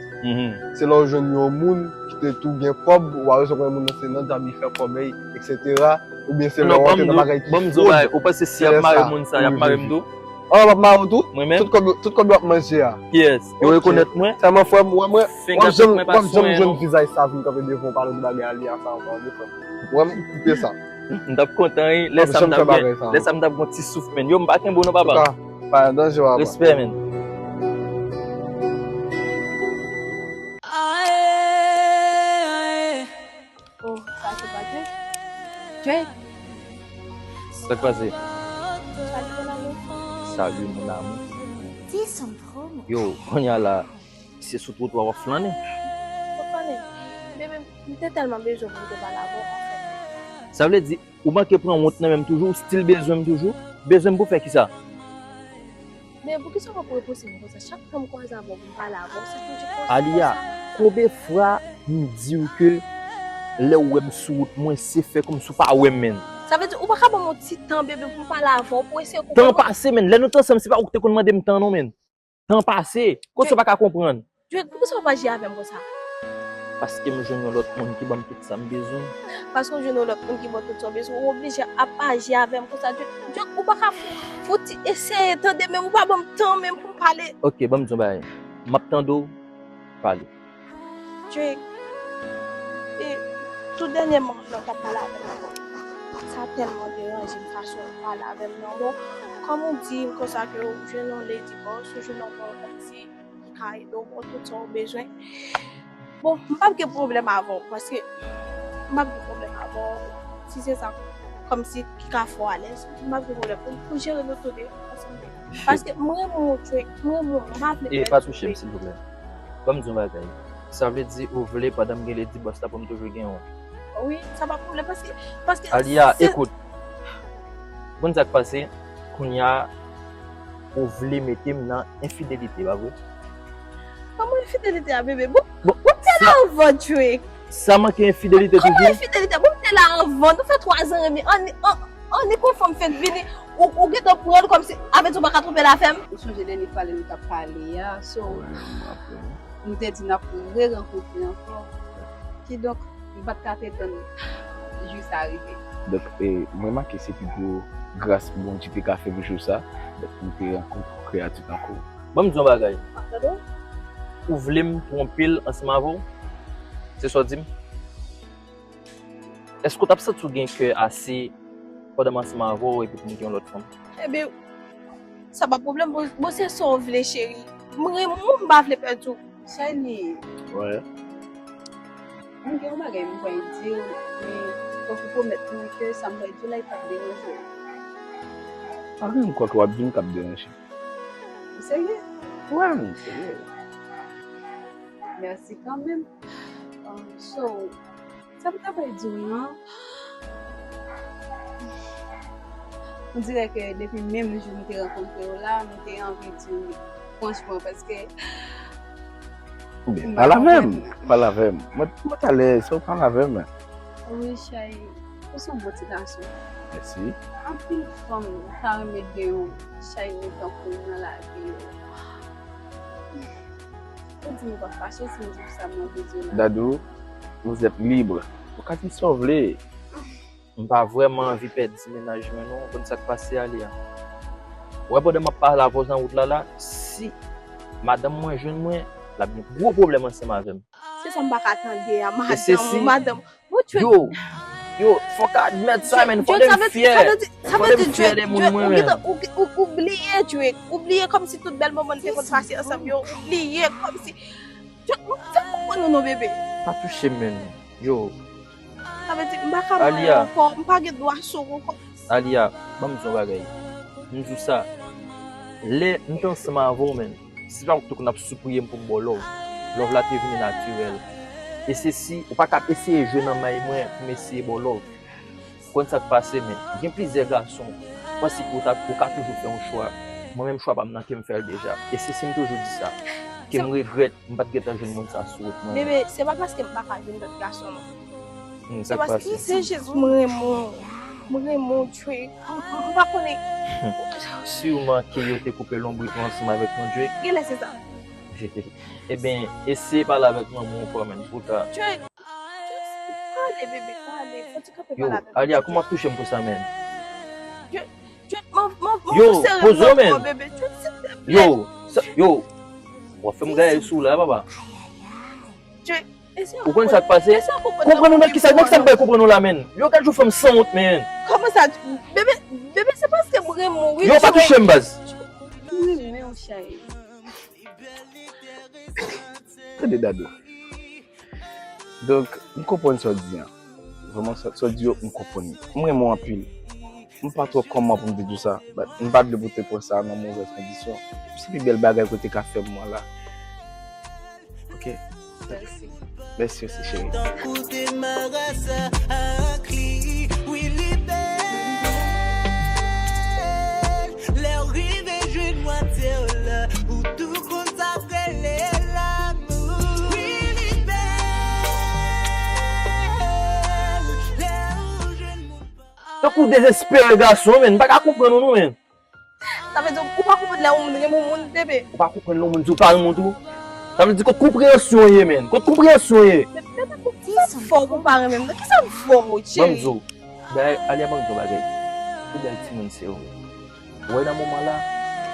se lè w jwenn yon moun ki te tou gen kòb, ou pa bezwen konnen moun nan se nan djab li fè kòb, etsetera. Oubyen se lè w antre nan bagay ki fwod. Ou panse si y ap mare moun sa, y ap mare m tou? Oh, m ap mare w tou. Mwen menm? Tout kòb, tout kòb yo ap manje a. Kiyès? Yo rekonèt mwen? Sèlman frè m, w ap janm, w ap janm jwenn vizaj sa vin kanpe devan w pale de bagay Aliya sa ankò, wi, frè m. W ap koupe sa. M t ap kontan, wi. Lè sa m t ap gen, lè sa m t ap gen yon ti souf, menn. Yo, m pa kenbe w non, papa. Pa nan danje, papa. Respè, menn. Oh, sa se pa Drake. Drake! Sa k pase? Salut, mon amour. Salut, mon amour. Dis un promo. Yo, kounye a la, se sou twotwa w ap flannen. Mwen flannen. Bebe, m te tèlman bezwen pou m te pale avè w, anfèt. Sa vle di, ou manke pran wont nan men m toujou, ou still bezwen m toujou? Bezwen m pou fè kisa? Men poukisa w ap repouse m konsa? Chak fwa m kwaze avè w pou m pale avè w, se toujou konsa. Aliya, konbyen fwa m di w ke lè w wè m sou wout mwen, se fè kòmsi w pa wè m, menn? Sa vle di ou pa ka ban m yon ti tan, bebe, pou m pale avè w, pou eseye konprann mwen? Tan pase, menn. Lè nou t ansanm, se pa ou ki te konn mande m tan, non, menn. Tan pase. Kote w pa ka konprann? Drake, poukisa w ap aji avè m konsa? Paske m jwenn yon lòt moun ki ban m tout sa m bezwen. Paske w jwenn yon lòt moun ki ban w tout sa w bezwen, ou oblije ap aji avè m konsa. Drake, Drake, ou pa ka fouti eseye tande, men ou pa ban m tan menm pou m pale. Ok, ban m di yon bagay. M ap tande w pale. Drake, e tou dènyèman, lè w t ap pale avè m nan, sa tèlman deranje m fason w pale avè m nan. Bon, kòm ou di m konsa ke w jwenn yon lady boss, ou jwenn yon bon lady ki ka ede w, bon, tout sa w bezwen. Bon, m p ap gen pwoblèm avè w, paske m p ap gen pwoblèm avè w, si se sa, kòmsi ki ka fè w alèz, m p ap gen pwoblèm pou, pou jere nou tou de ansanm. Paske m renmen w, Drake, m renmen w, m pa vle pèdi w. E pa touche m, silvouplè. Ban m di yon bagay. Sa vle di ou vle pandan m gen lady boss la pou m toujou gen w? Wi, sa pa pwoblèm, paske, paske Aliya, ekout. Konn sa k pase? Kounye a, ou vle mete m nan enfidelite, pa vre? Kòman enfidelite a, bebe? Bon, bon, m te la anvan, Drake. Sa manke enfidelite toujou? Kòman enfidelite? Bon, m te la anvan. Nou fè twa zan enmi. Ann, ann, ann, ni konfòm fèk vini. Ou, ou gentan pran l kòmsi, avè di ou pa ka twonpe l avè m. Ou sonje dènye fwa lè nou t ap pale a, so, nou te di n ap re-rankontre ankò. Kidonk, m pa t ka te tann jou sa rive. Donk, e, m remake se pi gwo gras Bondye te ka fè m jou sa. Donk, m te rankontre kreyati tankou. Ban m di yon bagay. Ou vle m twonpe l ansanm avè w? Se sa w di m? Èske w t ap santi w gen kè ase pandan m ansanm avè w epi pou m gen yon lòt fanm? Ebyen, sa pa pwoblèm, bon, bon, se sa w vle, cheri. M renmen w, m pa vle pèdi w. Shiny. Wè. M gen yon bagay m pral di w, men fòk ou pwomèt mwen ke sa m pral di w la, li p ap deranje w. Pa gen anyen m kwè ke w ap di m k ap deranje. Ou serye? Wè, m serye. Mèsi kanmenm. Um, so, sa m ta pral di w lan, on dirè ke depi menm jou m te rankontre w la, m te anvi di w franchman, paske... Oubyen, pale avè m, pale avè m. Mwen, mwen t alèz, fò w pale avè m. Wi, chay, ou se yon bon ti gason. Mèsi. Anpil fanm ta renmen gen yon chay tankou w nan lavi yo. Ou di m ou pa fache si m di w sa m nan bezwen la. Dadou, vous êtes libre. Ou ka di sa w vle. M pa vrèman anvi pèdi mennaj mwen non, ou konn sa k pase ale a. Ou wè pandan m ap pale avè w nan wout la la, si madanm mwen jwenn mwen, l ap gen gwo pwoblèm ansanm avè m. Se sa m pa ka tande a, madanm ou, madanm. Yo, yo, fòk admèt sa, menn. Fò de m fyè. Fò de m fyè de moun mwen, menn. Ou bliye, Drake. Ou bliye kòmsi tout bèl moman n te konn pase ansanm yo. Ou bliye kòmsi. Drake, fè m konprann ou non, bebe. Pa touche m, menn. Yo. Sa vle di, m pa ka mare ankò. M pa gen dwa sou ou ankò. Aliya, ban m di yon bagay. M di w sa. Lè m te ansanm avè w, menn. Se pa ou ki te konn ap sipriye m pou m ba w love. Love la te vini natirèl. E se si ou pa t ap eseye jwe nan may mwen pou m eseye ba w love. Ou konn sa k pase, men gen plizyè gason. Ou panse ke ou ta, ou ka toujou fè yon chwa. Mwen menm chwa pa m nan ke m fè l deja. E se si m toujou di sa. Ke m regrèt m pa t gentan jwenn moun sa sou wout mwen. Bebe, se pa paske m pa ka jwenn lòt gason non. Se paske se jis mwen renmen w. Mwen renmen w, Drake. M, m, m pa konnen. Si w manke yo te koupe lonbrit ou ansanm avèk yon Drake. Genlè se sa. Ebyen, eseye pale avèk manman w ankò, menn, pou ta. Drake, Drake, pale, bebe, pale. Fò ti kanpe pale avèk mwen. Yo, Alia, kòman w ap touche m konsa, menn? Drake, Drake, m, m, m, yo, poze w, menn. Bebe, Drake, silvouplè. Yo, sa, yo. W ap fè m gaye sou w la, papa. Drake, Ou konn sa k pase? Konprann ou nan kisa, nan kisa m bay konprann ou la, menn? Yo, gad yon fanm sanwont, menn. Kòman sa? Bebe, bebe, se paske m renmen w, wi. Yo, pa touche m, baz. M renmen w, cheri. Tande, Dadou. Donk, m konprann sa w di an. Vrèman, sa, sa w di yo, m konprann li. M renmen w anpil. M pa twò kòman pou m te di w sa, but m pa t vle pou w te pran sa nan movèz kondisyon. Se pi bèl bagay ke w te ka fè pou mwen la. Ok. Mèsi. Mèsi osi, cheri. Tankou demarasè ak li, wi, li bèl. Lè w rive jwenn mwatye w la, ou tou konn sa k rele lanmou. Wi, li bèl. Lè w jwenn moun pa. Tankou dezespere gason, menn. M pa ka konprann ou non, menn. Sa vle di ou pa konprann lè yon moun renmen yon moun, bebe. Ou pa konprann lè yon moun di ou pa renmen yon tou? Sa vle di kot konpreyansyon w ye, menn? Kot konpreyansyon w ye? Men, men, men, kisa k fè w pou w pa renmen m nan? Kisa k fè w, cheri? Ban m di w, dayè, Alia, ban m di w yon bagay. Pi bèl timoun se ou. Ou wè nan moman la,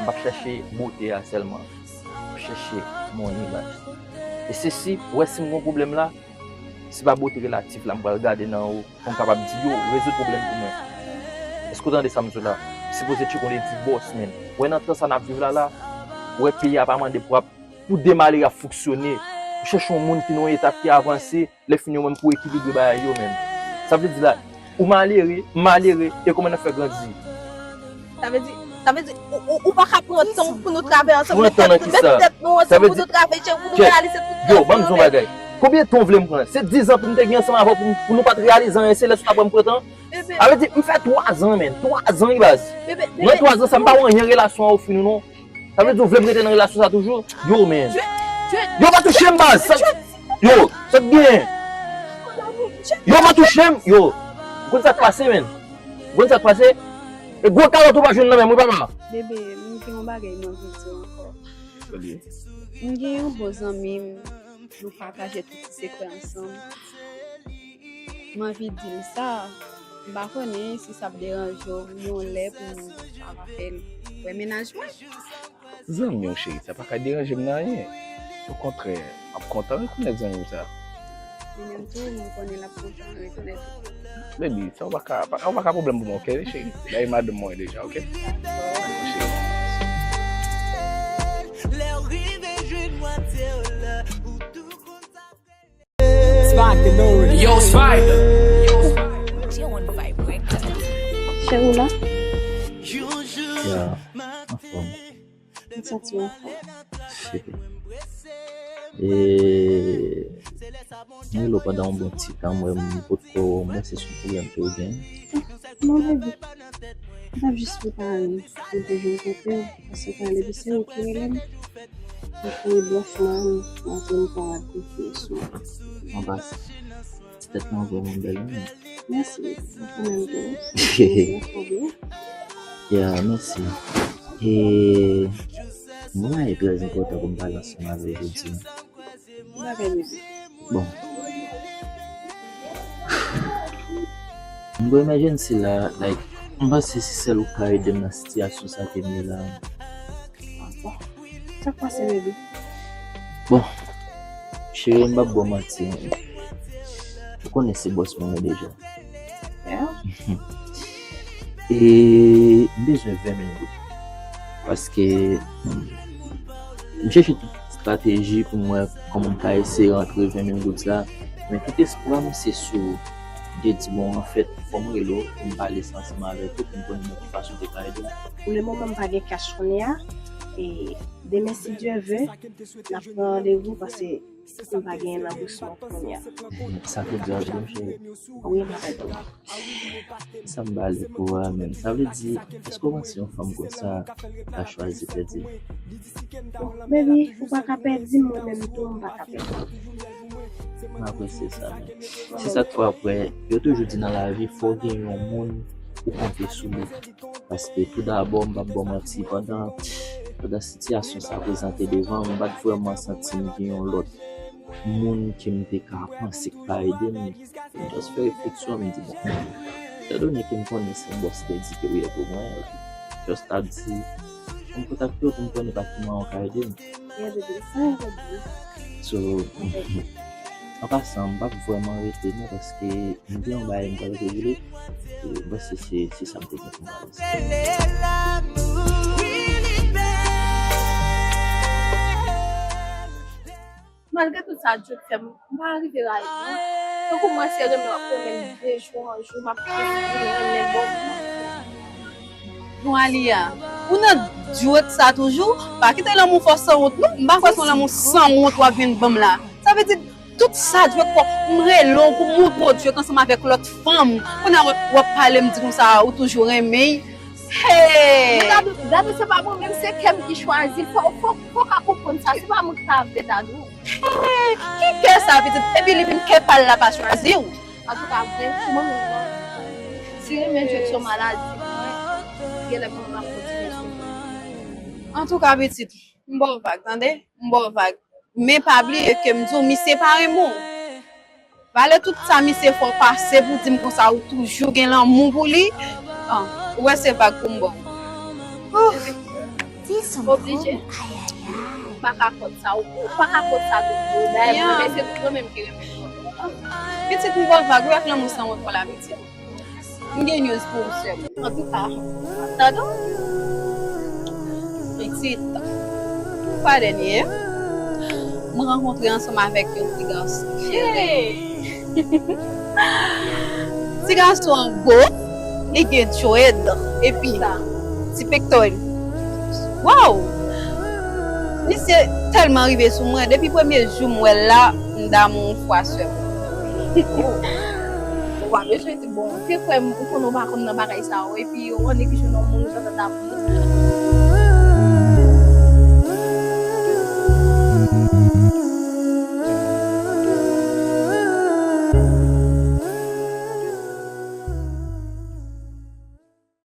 m p ap chèche bote a sèlman. M ap chèche money, baz. E se si, ou wè si m gen yon pwoblèm la, se pa bote relatif la m pral gade nan ou pou m kapab di, yo, rezoud pwoblèm pou mwen. Èske w tande sa m di w la? Sipoze tcheke yon ledi bòs, menn. Ou wè nan tan sa n ap viv la la, ou wè peyi a pa mande pou ap, pou de malere ap fonksyone. Ou chèche yon moun ki nan yon etap ki avanse, lè fini ou menm pou ekilibre bagay yo, menn. Sa vle di la, ou malere, m malere, e kòman n ap fè grandi? Sa vle di, sa vle di, ou, ou, ou pa ka pran tan pou nou travay ansanm, met tèt, met tèt nou ansanm pou nou travay, pou nou reyalize tout rèv nou, menn. Yo, ban m di yon bagay. Konbyen tan w vle m pran? Se diz an pou m te gen ansanm avè w pou, pou nou pa t reyalize anyen, se lè sa w t ap wè m pran tan? Sa vle di, m fè twazan, menn. Twazan, wi, baz. Nan twazan sa, m pa wè anyen relasyon an ofri nou, non. Sa vle di ou vle m rete nan relasyon sa toujou? Yo, menn. Yo, pa touche m, baz. Sa, yo, sa k genyen? Yo, pa touche m. Yo. Ou konn sa k pase, menn? Ou konn sa k pase? E gwo kalòt ou pa jwenn nan men m, wi, papa. Bebe, m gen yon bagay m anvi di w ankò. M gen yon bon zanmi m, nou pataje tout ti sekrè ansanm. M anvi di l sa, m pa konnen si sa ap deranje w yon lè pou m pa rapèl wè mennaj mwen. Zanmi w cheri, sa pa ka deranje m nan anyen. Okontrè, m ap kontan rekonèt zanmi w sa. Li menm tou, m konnen l ap kontan rekonèt ou. Baby, sa w pa ka, pa, w pa ka pwoblèm pou mwen, ok, cheri? Bay madanm mwen deja, ok? Cheri. Lè w rive jwenn mwatye w la, ou tou konn sa. Yo, Spider. Cheri w la? Ya, anfòm. M santi w anfòm. Cheri. E, m rele w pandan yon bon ti tan, m wè m potko wè w, m wè se sou pwoblèm ke w gen. Non, baby. M t ap jis prepare m pou m te vin kote w, paske pale de se ou ki rele m. Epi blòf la, m panse m pa konfye sou ou. Anbas, ti tèt mwen vrèman bèl, wi. Mèsi, ou menm tou. Ya, mèsi. E, mwen, e trè enpòtan pou m pale ansanm avè w jodi a. Bagay bebe. Bon. M gon emergency la, like, m panse se sèl ou k ka ede m nan sitiyasyon sa ke m ye la. Bon. Sa k pase, bebe? Bon. Cheri, m p ap ba w manti. Ou konnen se bòs mwen ye deja. Yeah. E m bezwen ven mil goud. Paske, hmm, m chèche tout estrateji pou m wè kòman m ka eseye rantre ven mil goud sa. Men tout espwa m se sou ou. M te di, bon, anfèt, fò m rele w pou m pale sa ansanm avèk ou, pou m konnen nan ki fason w te ka ede m. Pou le moman, m pa gen cash kounye a. E demen, si Dye vle, n ap pran randevou, paske m pa genyen nan bous mwen kounye a. Sa fè di a vre, cheri? Wi, m ap ede w. Sa m ba li pou a menm. Sa vle di, èske w panse yon fanm konsa ka chwazi pèdi? Bon, baby, ou pa ka pèdi m, mwen menm tou, m pa ka pèdi w. M apresye sa, men. Se sa k fè apre, yo toujou di nan lavi, fò w gen yon moun ou konte sou li. Paske tou dabò, m p ap ba w manti, pandan, pandan sitiyasyon sa a prezante devan m, m pa t vrèman santi m gen yon lòt moun ke m te ka panse k ka ede m. M just fè refleksyon, m di, bon, etandone ke m konnen se yon bòs ki te di ke w ye pou mwen, just ap di, m kontakte w pou m konnen pa ki mwayen w ka ede m. So, an pasan, m p ap vrèman rete non, paske m gen yon bagay m pral regle. E m panse se, se sa m te gen pou m pale. Malgre tout sa Djo t fè m, m pa rive rayi l non. Tankou mwen se renmen w ap renmen m de jou an jou, m ap espere renmen bon. Bon Aliya, ou nan djwèt sa toujou? Pa kite lanmou fè w sanwont non. M pa kwè se yon lanmou sanwont w ap vin ban m la. Sa vle di tout sa djwèt fè w, m rele w pou montre w djwèt ansanm avèk lòt fanm. Kounye a w ap pale m di konsa ou toujou renmen l. Hey! Dadou, Dadou se pa mwen menm, se kè m ki chwazi l. Fò, fò, fò w ka konprann sa, se pa mwen ki ta vle Dadou. Ki kè sa pitit? Epi li menm kè pa l la pa chwazi w. Antouka vre, si mwen menm non. Si renmen djwèt se yon maladi pou mwen, genlè pou mwen m ap kontinye swiv li. Antouka pitit, m ba w vag, tande? M ba w vag. Men pa bliye ke m di w misye pa renmen w. Vale tout sa misye fè w pase pou di m konsa ou toujou gen lanmou pou li. An, ou wè se vag pou m ba w. Oblije. Ou pa ka kont sa, ou pa ka kont sa tout moun. Dayè mwen menm se tout mwen menm ki renmen. Pitit m ba w vag wi ak lanmou sanwont pa w la pitit. M gen news pou ou sè m. Antouka, tande w. Pitit, fwa dènye, mwen rankontre ansanm avèk yon ti gason. Ti gason an gwo, li gen djwèt epi ti pektoral. Waw! Misye tèlman rive sou mwen, depi premye jou m wè l la, m damou fwa sè m. Ou pa bezwen di bon, ou te kwè m, ou konnen w pa konn nan bagay sa yo, epi ou annik jwenn yon moun ou t antann ap